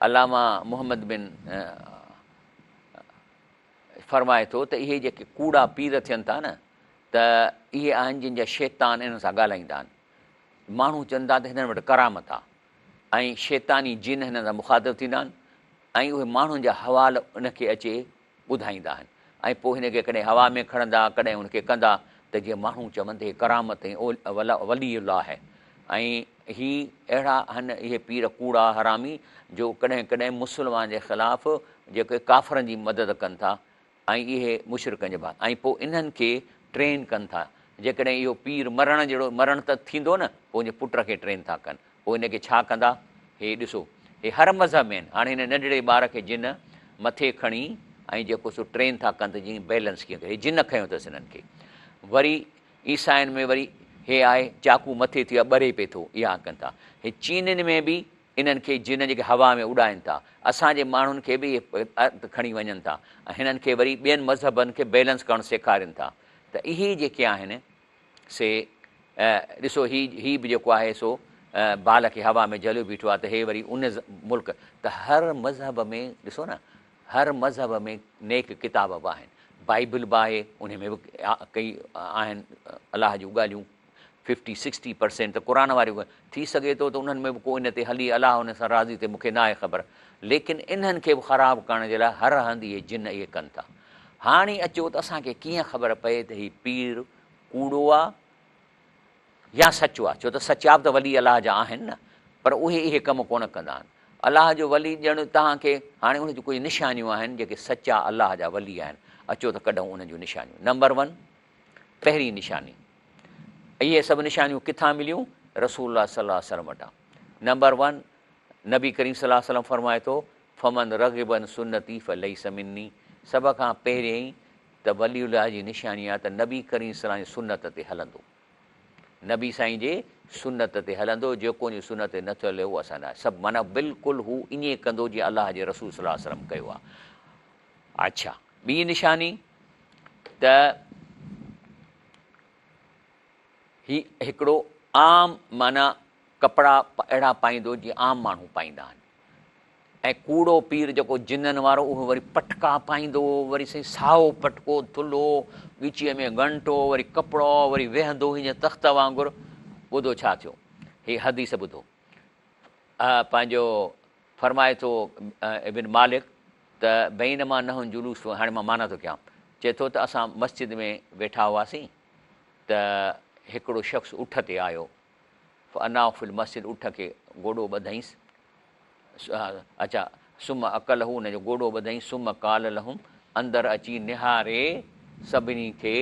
[SPEAKER 1] علامه محمد بن فرمائي ٿو ته اهي جيڪي ڪوڙا پير ٿين ٿا نه ته اهي آهن جن جا شيطان انهن سان ڳالهائيندا آهن. ماڻهو چون ٿا ته هنن وٽ ڪرامت آهي ۽ شيطاني جن هنن سان مخاطب ٿيندا آهن ۽ اهي ماڻهن جا حوال ان کي اچي ٻڌائيندا آهن ۽ پوء هن کي ڪڏهن هوا ۾ کڻندا ڪڏهن ان کي ڪندا ته جيئن ماڻهو چون ته هي ڪرامت ۽ ولي الله آهي ۽ هي اهڙا آهن اهي پير ڪوڙا حرامي جو ڪڏهن ڪڏهن مسلمان جي خلاف جيڪي ڪافرن جي مدد ڪن ٿا ۽ اهي مشرڪن جي ڀاء ۽ پوء انهن کي ٽرين ڪن ٿا جيڪڏهن اهو پير مرڻ جهڙو مرڻ ته ٿيندو نه پوء ان جي پٽ کي ٽرين ٿا ڪن پوء ان کي ڇا ڪندا هي ڏسو هي هر مذهب ۾ آهن هاڻي هن ننڍڙي ٻار کي جن مٿي کڻي ۽ جيڪو سو ٽرين ٿا ڪن ته جيئن بيلنس ڪيئن ڪري هي جن کنيو اٿس هنن کي وري عيسائين ۾ وري هي آهي چاقو مٿي ٿي ويو ٻري پئي ٿو اها ڪن ٿا هي چينين ۾ به انهن کي جن جيڪي هوا ۾ اڏائين ٿا، اسان جي ماڻهن کي به اهي کڻي وڃن ٿا ۽ هنن کي وري ٻين مذهبن کي بيلنس ڪرڻ سيکارين ٿا ته اهي جيڪي آهن سي ڏسو هي هي به جيڪو آهي سو بال کي هوا ۾ جهليو بيٺو آهي ته هي وري ان ملڪ ته هر مذهب ۾ ڏسو نه هر مذهب ۾ نيڪ ڪتاب به آهن بائبل به آهي ان ۾ به ڪئي آهن الله جون ڳالهيون ففٽي سڪسٽي پرسينٽ ته قرآن واريون ٿي سگهي ٿو ته انهن ۾ به ڪو ان تي هلي الله ان سان راضي ٿئي مونکي ناهي خبر ليڪن انهن کي به خراب ڪرڻ جي لاء هر هنڌ اهي جن اهي ڪن ٿا هاڻي اچو ته اسان کي ڪيئن خبر پئي ته هي پير ڪوڙو آ يا سچو آ ڇو ته سچا به ته ولي الله جا آهن نه پر اهي اهي ڪم ڪونه ڪندا آهن الله جو ولي ڄڻ توهان کي هاڻي ان جون ڪجهه نشانيون آهن جيڪي سچا الله جا ولي آهن اچو ته ڪڍون انهن جون نشانيون نمبر ون پهرين نشاني، اهي سڀ نشانيون ڪٿان مليون؟ رسول الله صلي الله عليه وسلم وٽان. نمبر ون، نبي ڪريم صلي الله عليه وسلم فرمائي ٿو، فمن رغب عن سنتي فليس مني، سڀ کان پهرين ته ولي الله جي نشاني آهي ته نبي ڪريم صلي الله عليه وسلم جي سنت تي هلندو. نبي سائين جي سنت تي هلندو، جيڪو ان جي سنت تي نه ٿو هلي اهو اسان ناهي. سڀ معنيٰ بلڪل هو ائين ڪندو جيئن الله جي رسول صلي الله عليه وسلم ڪيو آهي. اڇا ٻي نشاني ته هي هڪڙو عام معنيٰ ڪپڙا اهڙا پائيندو جيئن عام ماڻهو پائيندا آهن ۽ ڪوڙو پير جيڪو جنن وارو اهو وري پٽڪا پائيندو وري سائين سائو پٽڪو ٿلهو ڳچيء ۾ گهنٽو وري ڪپڙو وري ويهندو هيئن تخت وانگر ٻڌو ڇا ٿيو هي حديث ٻڌو پنهنجو فرمائي ٿو ابن مالڪ ته بينما نحن جلوس هاڻي مان معنيٰ ٿو ڪيان چئي ٿو ته اسان مسجد ۾ ويٺا هئاسين ته هڪڙو شخص اٺ تي آيو فاناخ في المسجد اٺ کي گوڏو ٻڌائينس اڇا ثم اڪله ان جو گوڏو ٻڌائين ثم قال لهم اندر اچي نهاري سڀني کي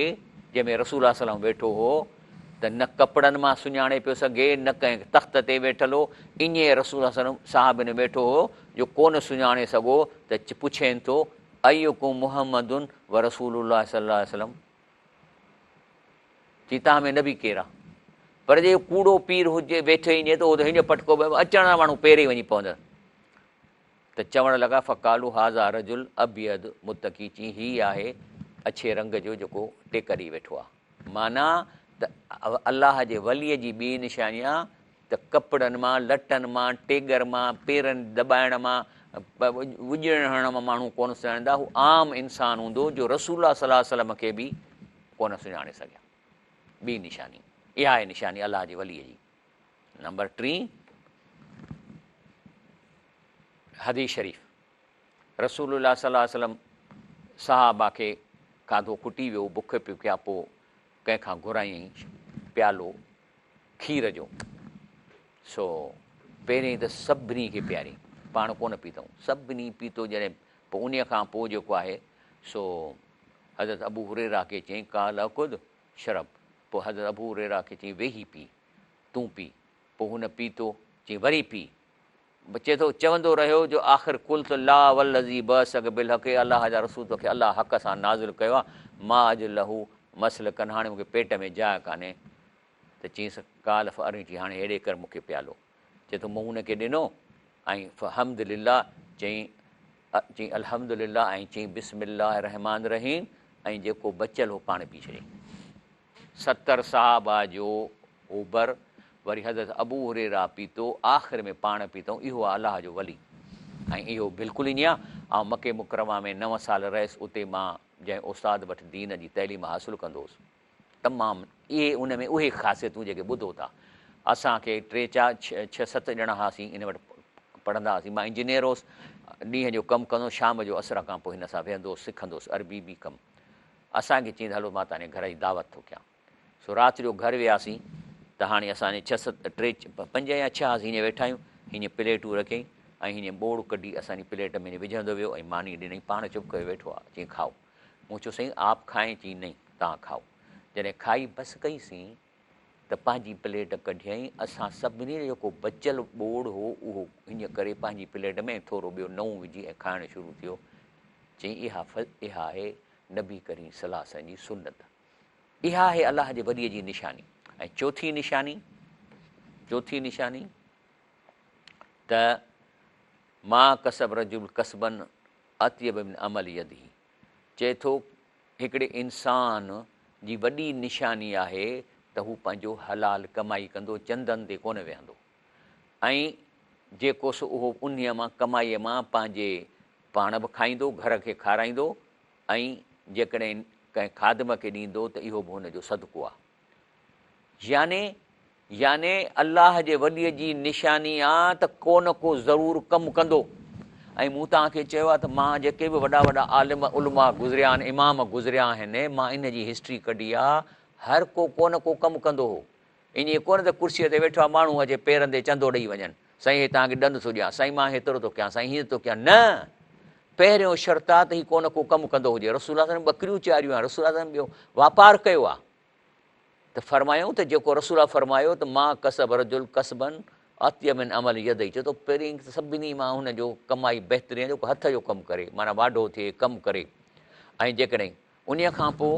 [SPEAKER 1] جنهن ۾ رسول الله صلي الله عليه وسلم ويٺو هو ته نه ڪپڙن مان سڃاڻي پيو سگهي نه ڪنهن تخت تي ويٺل هو ائين رسول الله صلي الله عليه وسلم صحابين ۾ ويٺو هو جو ڪونه سڃاڻي سگهو ته پڇين ٿو ايڪم محمد ورسول الله صلي الله عليه وسلم چي توهان ۾ نبي ڪير آ؟ پر جي ڪوڙو پير هجي ويٺي هجي ته اهو ته هيئن پٽڪو اچڻ وارا ماڻهو پيري وڃي پوندا ته چوڻ لڳا فقالو هذا رجل ابيض متڪي چي هي آهي اڇي رنگ جو جيڪو ٽيڪ ڏئي ويٺو آ. معنيٰ ته الله جي ولي جي ٻي نشاني آ ته ڪپڙن مان، لٽن مان، ٽيڳر مان، پيرن دٻائڻ مان، وڄڙڻ هڻڻ مان ماڻهو ڪونه سڃاڻيندا، هو عام انسان هوندو جو رسول الله صلي الله عليه وسلم کي به ڪونه سڃاڻي سگهيا. ٻي نشاني، اها آهي نشاني الله جي ولي جي. نمبر ٽين حديث شريف، رسول الله صلي الله عليه وسلم صحابه کي کاڌو کٽي ويو، بک پکيا، پوء ڪنهن کان گهرايائين پيالو کير جو، سو پهرين ته سڀني کي پيارين، پاڻ ڪونه پيتائون، سڀني پيتو جڏهن پوء انهيء کان پوء جيڪو آهي سو حضرت ابو هريره کي چيائين قال اقعد اشرب، پوء حضرت ابو هريره کي چيائين ويهي پي، تون پي، پوء هن پيتو، چيائين وري پي، چئي ٿو چوندو رهيو جو آخر قلت لا والذي بعثک بالحق اي الله جا رسول توکي الله حق سان نازل ڪيو آهي ما اجد له مسلڪا هاڻي مون کي پيٽ ۾ جاء ڪانهي ته چيس قال فارني چي هاڻي هيڏي ڪر مون کي پيالو چئي ٿو مون هن کي ڏنو ۽ فحمد لله چئين چئين الحمد لله ۽ چئين بسم الله الرحمٰن الرحيم ۽ جيڪو بچيل هو پاڻ پي ڇڏيائين. 70 صحابه جو اوبر وري حضرت ابو هريره پيتو آخر ۾ پاڻ پيتائون اهو آ الله جو ولي ۽ اهو بلڪل ائين آ آئون مڪي مڪرمه ۾ نو سال رهيس اتي مان جنهن استاد وٽ دين جي تعليم حاصل ڪندو هوس تمام اهي ان ۾ اهي خاصيتون جيڪي ٻڌو ٿا اسان کي ٽي چار ڇهه ست ڄڻا هئاسين ان وٽ پڙهندا هئاسين مان انجنيئر هوس ڏينهن جو ڪم ڪندو شام جو عصر کان پوء هن سان ويهندو هوس سکندو هوس عربي به ڪم اسان کي چيائين ته هلو مان توهان جي گهر جي دعوت ٿو ڪيان. سو رات جو گهر وياسين ته هاڻي اسان جي ڇهه ست ٽي پنج يا ڇهه هئاسين هيئن ويٺا آهيون هيئن پليٽون رکيائين ۽ هيئن ٻوڙ ڪڍي اسان جي پليٽ ۾ وجهندو ويو ۽ ماني ڏنائين پاڻ چپ ڪيو ويٺو آهي چيائين کائو مون چيو سائين آپ کائين چيائين نهين توهان کائو جڏهن کائي بس ڪئي سين ته پنهنجي پليٽ ڪڍيائين اسان سڀني جو جيڪو بچيل ٻوڙ هو اهو هيئن ڪري پنهنجي پليٽ ۾ ٿورو ٻيو نئون وجهي ۽ کائڻ شروع ٿيو چيائين اها اها آهي نبي ڪريم صلي الله عليه وسلم جي سنت. اها آهي الله جي ولي جي نشاني. ۽ چوٿين نشاني، چوٿين نشاني ته ما ڪسب رجل ڪسبا اطيب من عمل يده چئي ٿو هڪڙي انسان جي وڏي نشاني آهي ته هو پنهنجو حلال ڪمائي ڪندو چندن تي ڪونه ويهندو ۽ جيڪو سو اهو انهيء مان ڪمائيء مان پنهنجي پاڻ به کائيندو، گهر کي کارائيندو ۽ جيڪڏهن ڪنهن خادم کي ڏيندو ته اهو به هن جو صدقو آهي. يعني يعني الله جي وليء جي نشاني آ ته ڪو نه ڪو ضرور ڪم ڪندو ۽ مون توهان کي چيو آهي ته مان جيڪي به وڏا وڏا عالم علماء گذريا آهن، امام گذريا آهن، مان ان جي هسٽري ڪڍي آ، هر ڪو ڪو نه ڪو ڪم ڪندو هو. ائين ڪونه ته ڪرسيء تي ويٺو آ ماڻهو اچي پيرن تي چندو ڏئي وڃن، سائين هي توهان کي ڏند ٿو ڏيان، سائين مان هيترو ٿو ڪيان، سائين هيئن ٿو ڪيان، نه! پهريون شرط آ ته هي ڪو نه ڪو ڪم ڪندو هجي، رسول الله صلي الله عليه وسلم ٻڪريون چاريون آهن، رسول الله صلي الله عليه وسلم ٻيو واپار ڪيو آ ته فرمايائون ته جيڪو رسول الله فرمايو ته ما ڪسب رجل ڪسبا اطيب من عمل يديه چئي ٿو پهرين سڀني مان هن جو ڪمائي بهترين آ جيڪو هٿ جو ڪم ڪري معنيٰ واڍو ٿئي ڪم ڪري ۽ جيڪڏهن انهيء کان پوء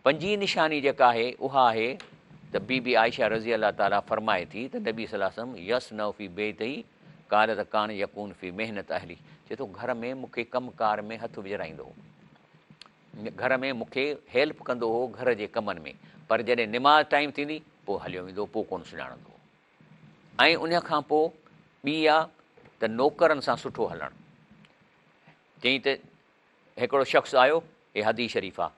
[SPEAKER 1] پنجين نشاني جيڪا آهي اها آهي ته بي بي عائشه رضي الله تعالٰي فرمائي ٿي ته نبي صلي الله عليه وسلم يصنع في بيته قالت ڪان يڪون في مهنة اهلي چئي ٿو گهر ۾ مون کي ڪم ڪار ۾ هٿ وجهرائيندو هو گهر ۾ مون کي هيلپ ڪندو هو گهر جي ڪمن ۾ پر جڏهن نماز ٽائيم ٿيندي پوء هليو ويندو هو پوء ڪونه سڃاڻندو هو ۽ انهيء کان پوء ٻي آ ته نوڪرن سان سٺو هلڻ چئين ته هڪڙو شخص آيو، هي حديث شريف آ،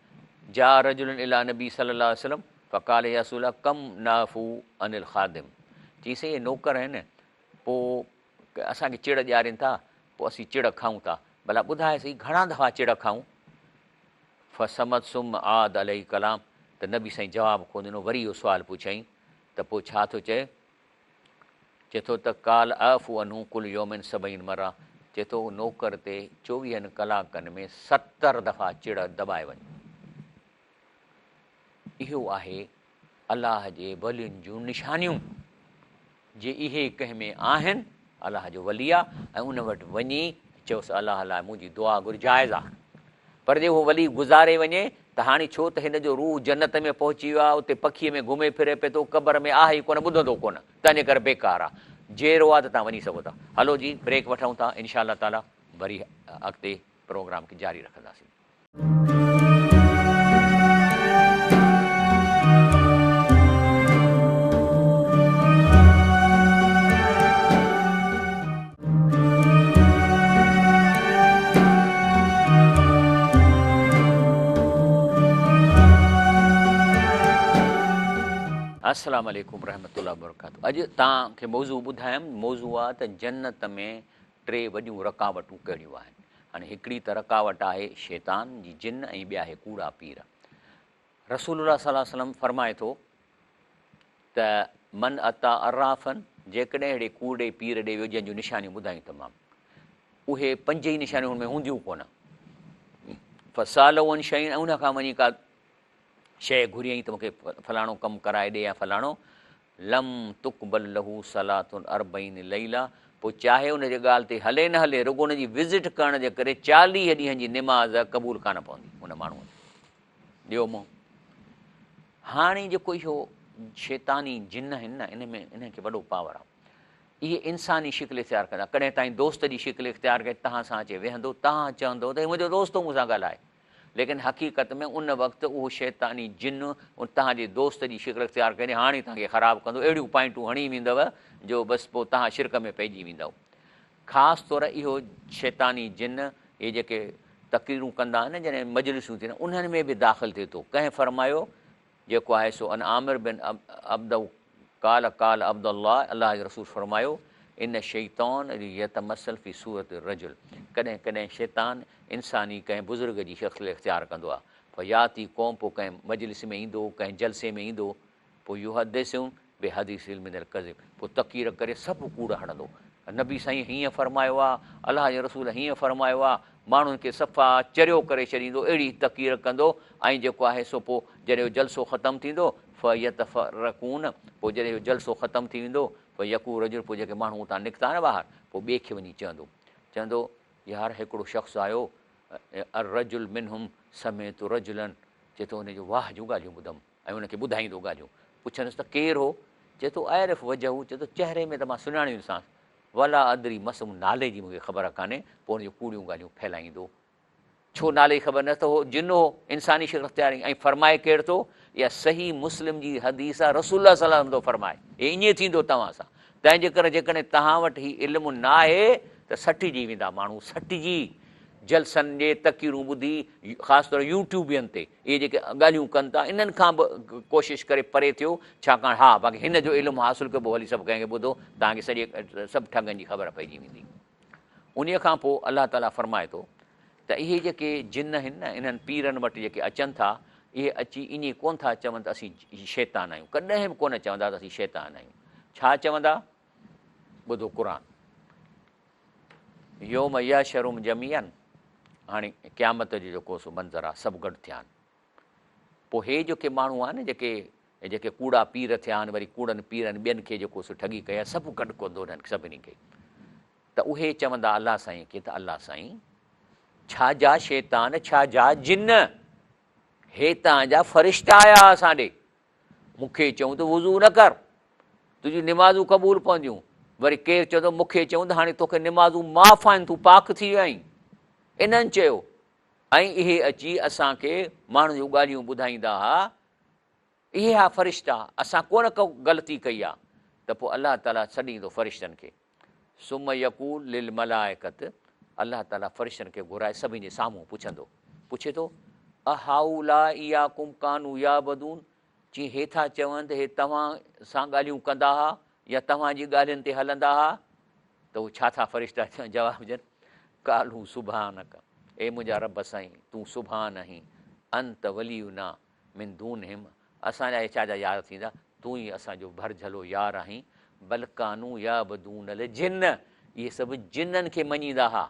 [SPEAKER 1] جاء رجل الي النبي صلي الله عليه وسلم فقال يا رسول الله ڪم نعفو عن الخادم چيائين سائين هي نوڪر آهن پوء اسان کي چڙ ڏيارين ٿا پوء اسين چڙ کائون ٿا ڀلا ٻڌاء سائين گهڻا دفعا چڙ کائون فصمت ثم عاد عليه الڪلام ته نبي سائين جواب ڪونه ڏنو وري اهو سوال پڇيائين ته پوء ڇا ٿو چئي چئي ٿو ته قال اعفو عنه ڪل يوم سبعين مره چئي ٿو نوڪر تي چوويهن ڪلاڪن ۾ 70 دفعا چڙ دٻائي وڃ. اهو آهي الله جي ولين جون نشانيون، جي اهي ڪنهن ۾ آهن الله جو ولي آ ۽ ان وٽ وڃي چئوس الله لاء منهنجي دعا گهر جائز آ. پر جي اهو ولي گذاري وڃي ته هاڻي ڇو ته هن جو روح جنت ۾ پهچي ويو آ، اتي پکيء ۾ گهمي ڦري پئي ٿو، قبر ۾ آهي ئي ڪونه، ٻڌندو ڪونه، تنهنجي ڪري بيڪار آ. جيئرو آ ته توهان وڃي سگهو ٿا. هلو جي بريڪ وٺون ٿا، انشاء الله تعاليٰ وري اڳتي پروگرام کي جاري رکنداسين. السلام عليڪم ورحمة الله وبرڪاته اڄ توهان کي موضوع ٻڌايم موضوع آ ته جنت ۾ ٽي وڏيون رڪاوٽون ڪهڙيون آهن هاڻي هڪڙي ته رڪاوٽ آهي شيطان جي جن ۽ ٻيا آهي ڪوڙا پير رسول الله صلي الله عليه وسلم فرمائي ٿو ته من اتيٰ عرافا جيڪڏهن اهڙي ڪوڙي پير ڏي ويو جنهن جون نشانيون ٻڌايون تمام اهي پنج ئي نشانيون هن ۾ هونديون ڪونه فساله عن شيء ۽ ان کان وڃي ڪا شيء گهريائين ته مونکي فلاڻو ڪم ڪرائي ڏي يا فلاڻو لم تقبل له صلاة اربعين ليلة پوء چاهي ان جي ڳالهه تي هلي نه هلي رڳو ان جي وزٽ ڪرڻ جي ڪري 40 ڏينهن جي نماز قبول ڪانه پوندي ان ماڻهوء جي ڏيو منهن. هاڻي جيڪو اهو شيطاني جن آهن نه ان ۾ انهن کي وڏو پاور آهي. اهي انساني شڪل اختيار ڪندا. ڪڏهن تائين دوست جي شڪل اختيار ڪري توهان سان اچي ويهندو، توهان چوندو ته هي منهنجو دوست هو مون سان ڳالهائي. ليڪن حقيقت ۾ ان وقت اهو شيطاني جن توهان جي دوست جي شڪل اختيار ڪري هاڻي توهان کي خراب ڪندو، اهڙيون پوائنٽون هڻي ويندو جو بس پوء توهان شرڪ ۾ پئجي ويندؤ. خاص طور اهو شيطاني جن اهي جيڪي تقريرون ڪندا آهن نه جڏهن مجلسون ٿينديون آهن انهن ۾ به داخل ٿئي ٿو. ڪنهن فرمايو جيڪو آهي سو عن عامر بن عبده قال قال عبد الله الله جي رسول فرمايو ان الشيطان ليتمثل في صورت الرجل ڪڏهن ڪڏهن شيطان انساني ڪنهن بزرگ جي شڪل اختيار ڪندو آهي فياتي قوم پوء ڪنهن مجلس ۾ ايندو ڪنهن جلسي ۾ ايندو پوء يحدثهم بحديث من الڪذب پوء تقرير ڪري سڀ ڪوڙ هڻندو نبي سائين هيئن فرمايو آ الله جي رسول هيئن فرمايو آ ماڻهن کي صفا چريو ڪري ڇڏيندو اهڙي تقرير ڪندو ۽ جيڪو آهي سو پوء جڏهن اهو جلسو ختم ٿيندو فيتفرقون پوء جڏهن اهو جلسو ختم ٿي ويندو فيقول رجل پوء جيڪي ماڻهو اتان نڪتا نه ٻاهر پوء ٻئي کي وڃي چوندو چوندو يار هڪڙو شخص آيو الرجل منهم سمعت رجلا چئي ٿو ان جو واهه جون ڳالهيون ٻڌم ۽ ان کي ٻڌائيندو ڳالهيون. پڇنس ته ڪير هو؟ چئي ٿو اعرف وجهه چئي ٿو چهري ۾ ته مان سڃاڻيندوسانس، ولا ادري ما اسمه نالي جي مون کي خبر ڪانهي، پوء ان جون ڪوڙيون ڳالهيون ڦهلائيندو. ڇو نالي جي خبر نه ته هو جن هو، انساني شڪل اختيار ۽ فرمائي ڪير ٿو؟ اها صحيح مسلم جي حديث آهي، رسول الله صلي الله عليه وسلم ٿو فرمائي، هي ائين ٿيندو توهان سان، تنهن جي ڪري جيڪڏهن توهان وٽ هي علم ناهي ته سٽجي ويندا ماڻهو، سٽجي جلسن جي تقريرون ٻڌي خاص طور يوٽيوبين تي اهي جيڪي ڳالهيون ڪن ٿا انهن کان به ڪوشش ڪري پري ٿيو ڇاڪاڻ ها باقي هن جو علم حاصل ڪيو پوء ڀلي سڀ ڪنهن کي ٻڌو توهان کي سڄي سڀ ٺڳن جي خبر پئجي ويندي. انهيء کان پوء الله تعاليٰ فرمائي ٿو ته اهي جيڪي جن آهن نه انهن پيرن وٽ جيڪي اچن ٿا اهي اچي ائين ڪونه ٿا چون ته اسين شيطان آهيون ڪڏهن به ڪونه چوندا ته اسين شيطان آهيون ڇا چوندا ٻڌو قرآن يوم يحشرهم جميعا هاڻي قيامت جو جيڪو سو منظر آ سڀ گڏ ٿيا آهن پوء هي جيڪي ماڻهو آهن جيڪي جيڪي ڪوڙا پير ٿيا آهن وري ڪوڙن پيرن ٻين کي جيڪو سو ٺڳي ڪئي آهي سڀ گڏ ڪندو انهن سڀني کي ته اهي چوندا الله سائين کي ته الله سائين ڇا جا شيطان ڇا جا جن هي تان جا فرشتا آيا اسان ڏي مون کي چئون ته وضو نه ڪر، تنهنجون نمازون قبول پونديون. وري ڪير چوندو مون کي چئون ته هاڻي توکي نمازون معاف آهن، تون پاڪ ٿي ويو آهين. انهن چيو، ۽ اهي اچي اسان کي ماڻهن جون ڳالهيون ٻڌائيندا ها، اهي ها فرشتا، اسان ڪونه ڪو غلطي ڪئي آهي. ته پوء الله تعاليٰ سڏيندو فرشتن کي. ثم يقول للملائڪة، الله تعاليٰ فرشتن کي گهرائي سڀني جي سامهون پڇندو. پڇي ٿو، اهؤلاء اياڪم ڪانوا يعبدون، چي هي ٿا چون ته هي توهان سان ڳالهيون ڪندا ها يا توهان جي ڳالهين تي هلندا ها؟ ته هو ڇا ٿا فرشتا جواب ڏين، قالوا سبحانڪ، اي منهنجا رب سائين تون سبحان آهين، انت ولينا من دونهم، اسان جا هي ڇا جا يار ٿيندا، تون ئي اسان جو ڀرجهلو يار آهين، بل ڪانوا يعبدون الجن، اهي سڀ جنن کي مڃيندا ها.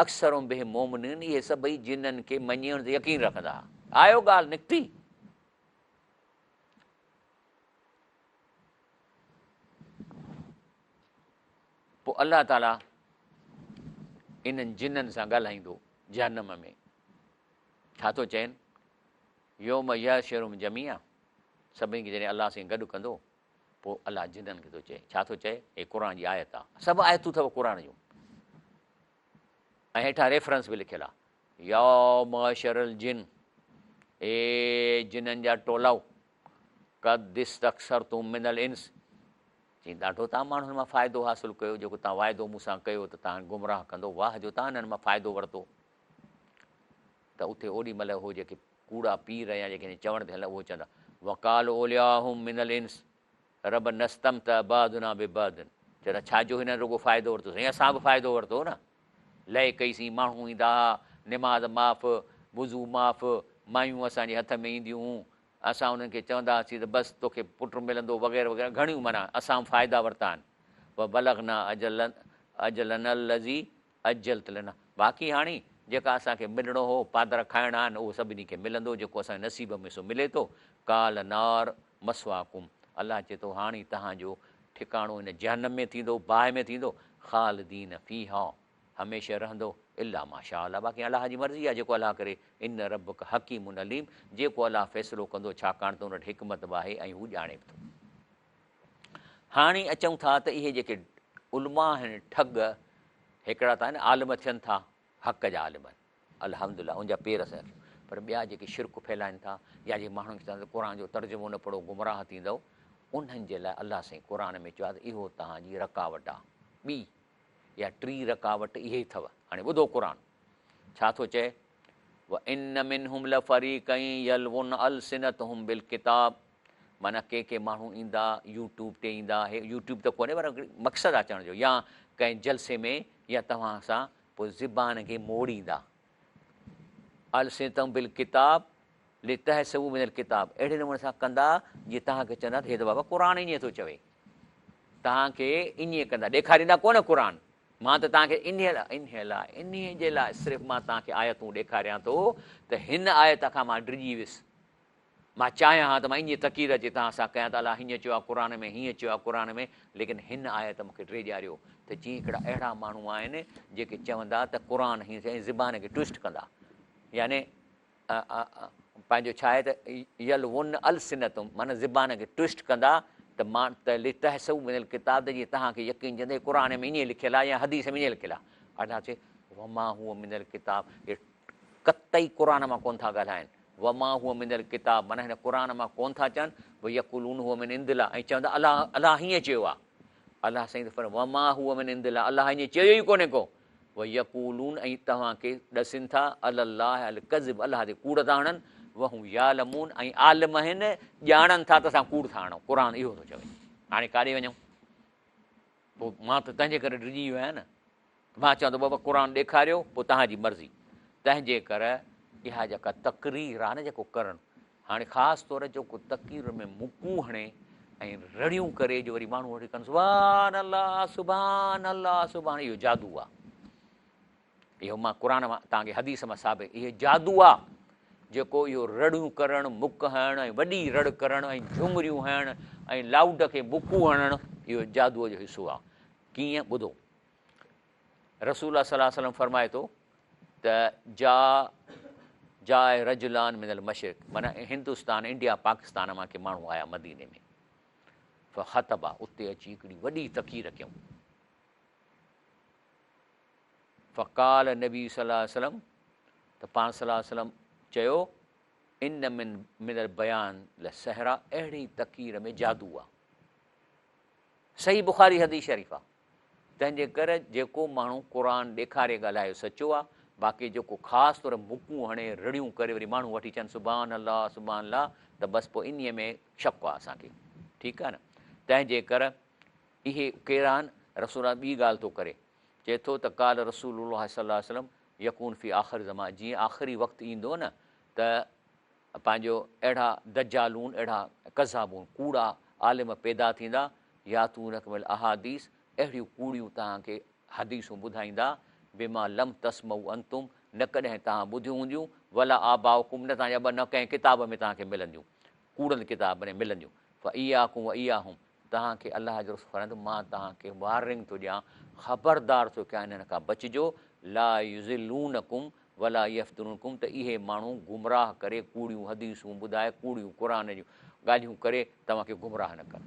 [SPEAKER 1] اڪثرهم بهم مؤمنون اهي سڀئي جنن کي مڃي ان تي يقين رکندا ها. آيو ڳالهه نڪتي. پوء الله تعالي انهن جنن سان ڳالهائيندو جهنم ۾. ڇا ٿو چئين؟ يوم يحشرهم جميعا سڀني کي جڏهن الله سائين گڏ ڪندو پوء الله جنن کي ٿو چئي، ڇا ٿو چئي؟ هي قرآن جي آيت آ، سڀ آيتون اٿو قرآن جون ۽ هيٺان ريفرنس به لکيل آ، يا معشر الجن اي جنن جا ٽولائو، قد استڪثرتم من الانس چئي ڏاڍو تان ماڻهن مان فائدو حاصل ڪيو، جيڪو تان واعدو مون سان ڪيو ته تان گمراهه ڪندو، واهه جو تان انهن مان فائدو ورتو. ته اتي اوڏي مهل هو جيڪي ڪوڙا پير يا جيڪي هن چوڻ تي هلن اهو چوندا، وقال اولياهم من الانس ربنا استمتع بعضنا ببعض چوندا ڇا جو هنن رڳو فائدو ورتو سائين اسان به فائدو ورتو نه لئي ڪئي سين ماڻهو ايندا ها نماز معاف وضو معاف مايون اسان جي هٿ ۾ اينديون هون اسان انهن کي چوندا هئاسين ته بس توکي پٽ ملندو وغيره وغيره گهڻيون معنيٰ اسان به فائدا ورتا آهن وبلغنا اجلنا الذي اجلت لنا باقي هاڻي جيڪا اسان کي ملڻو هو، پادر کائڻا آهن، اهو سڀني کي ملندو، جيڪو اسان جي نصيب ۾ سو ملي ٿو، قال نار مثواڪم الله چئي ٿو هاڻي توهان جو ٺڪاڻو هن جهنم ۾ ٿيندو، باهه ۾ ٿيندو، خالدين فيها هميشه رهندو، الا ما شاء الله باقي الله جي مرضي آهي جيڪو الله ڪري، ان ربک حڪيم عليم جيڪو الله فيصلو ڪندو ڇاڪاڻ ته ان وٽ حڪمت به آهي ۽ هو ڄاڻي به ٿو. هاڻي اچون ٿا ته اهي جيڪي علماء آهن ٺڳ هڪڙا ته آهن عالم ٿين ٿا حق جا عالم آهن الحمدلله ان جا پير اسان رکيون پر ٻيا جيڪي شرڪ ڦهلائن ٿا يا جيڪي ماڻهن کي چون ٿا قرآن جو ترجمو نه پڙهو گمراهه ٿيندؤ انهن جي لاء الله سائين قرآن ۾ چيو آهي ته اهو توهان جي رڪاوٽ آهي ٻي يا ٽي رڪاوٽ اهي اٿو هاڻي ٻڌو قرآن ڇا ٿو چئي وان منهم لفريقا يلوون السنتهم بالڪتاب معنيٰ ڪي ڪي ماڻهو ايندا يوٽيوب تي ايندا هي يوٽيوب ته ڪونهي پر مقصد آ چوڻ جو يا ڪنهن جلسي ۾ يا توهان سان پوء زبان کي موڙيندا السنتهم بالڪتاب لتحسبوا من الڪتاب اهڙي نموني سان ڪندا جيئن توهان کي چوندا ته هي ته بابا قرآن ائين ٿو چوي توهان کي ائين ڪندا ڏيکاريندا ڪونه قرآن مان ته توهان کي انهيء لاء، انهيء لاء، انهيء جي لاء صرف مان توهان کي آيتون ڏيکاريان ٿو ته هن آيت کان مان ڊڄي ويس. مان چاهيان ها ته مان ائين تقرير اچي توهان سان ڪيان ته الله هيئن چيو آهي قرآن ۾، هيئن چيو آهي قرآن ۾، ليڪن هن آيت مون کي ڊيڄاريو ته جيئن هڪڙا اهڙا ماڻهو آهن جيڪي چوندا ته قرآن هيئن ۽ زبان کي ٽوئسٽ ڪندا يعني پنهنجو ڇا آهي ته يلوون السنتهم معنيٰ زبان کي ٽوئسٽ ڪندا ته مان ته لتحسبوا من الڪتاب ته جيئن توهان کي يقين ٿيندو هي قرآن ۾ ائين لکيل آهي يا حديث ۾ ائين لکيل آهي الله چئي وما هو من الڪتاب هي قطعي قرآن مان ڪونه ٿا ڳالهائن وما هو من الڪتاب معنيٰ هن قرآن مان ڪونه ٿا چون ويقولون هو من عند الله ۽ چوندا الله الله هيئن چيو آهي الله سائين ٿو فرمائي وما هو من عند الله الله ائين چيو ئي ڪونهي ڪو ويقولون ۽ توهان کي ڏسين ٿا علي الله الڪذب الله تي ڪوڙ ٿا هڻن وهم يعلمون ۽ عالم آهن ڄاڻن ٿا ته اسان ڪوڙ ٿا هڻون قرآن اهو ٿو چوي هاڻي ڪاڏي وڃون پوء مان ته تنهنجي ڪري ڊڄي ويو آهيان نه مان چوان ٿو بابا قرآن ڏيکاريو پوء توهان جي مرضي تنهنجي ڪري اها جيڪا تقرير آهي نه جيڪو ڪرڻ هاڻي خاص طور جيڪو تقرير ۾ مڪون هڻي ۽ رڙيون ڪري جو وري ماڻهو وٺي ڪن سبحان الله سبحان الله سبحان اهو جادو آ اهو مان قرآن مان توهان کي حديث مان ثابت اهو جادو آ جيڪو اهو رڙيون ڪرڻ مڪ هڻڻ ۽ وڏي رڙ ڪرڻ ۽ جهمريون هڻڻ ۽ لائوڊ کي مڪون هڻڻ اهو جادوء جو حصو آ ڪيئن ٻڌو رسول الله صلي الله عليه وسلم فرمائي ٿو ته جاء جاء رجلان من المشرق معنيٰ هندستان انڊيا پاڪستان مان ڪي ماڻهو آيا مديني ۾ فخطبا اتي اچي هڪڙي وڏي تقرير ڪيائون فقال نبي صلي الله عليه وسلم ته پاڻ صلي الله عليه وسلم چيو ان من من البيان لسحرا اهڙي تقرير ۾ جادو آ صحيح بخاري حديث شريف آ تنهن جي ڪري جيڪو ماڻهو قرآن ڏيکاري ڳالهايو سچو آ باقي جيڪو خاص طور مڪون هڻي رڙيون ڪري وري ماڻهو وٺي چون سبحان الله سبحان الله ته بس پوء انهي ۾ شڪ آ اسان کي ٺيڪ آ نه تنهن جي ڪر اهي ڪير آهن رسول الله ٻي ڳالهه ٿو ڪري چئي ٿو ته قال رسول الله صلي الله عليه وسلم يڪون في آخر زمان جيئن آخري وقت ايندو نه ته پنهنجو اهڙا دجالون اهڙا ڪذابون ڪوڙا عالم پيدا ٿيندا ياتونڪم بالاحاديث اهڙيون ڪوڙيون توهان کي حديثون ٻڌائيندا، بما لم تسمعوا انتم، نه ڪڏهن توهان ٻڌيون هونديون، ولا آباؤڪم، نه توهان جا ابا، نه ڪنهن ڪتاب ۾ توهان کي ملنديون، ڪوڙن ڪتابن ۾ ملنديون، فاياڪم واياهم، توهان کي الله جو رسول فرمائي ٿو، مان توهان کي وارننگ ٿو ڏيان، خبردار ٿو ڪيان انهن کان بچجو، لا يضلونڪم ولا يفتنونڪم ته اهي ماڻهو گمراهه ڪري ڪوڙيون حديثون ٻڌائي ڪوڙيون قرآن جون ڳالهيون ڪري توهان کي گمراهه نه ڪن.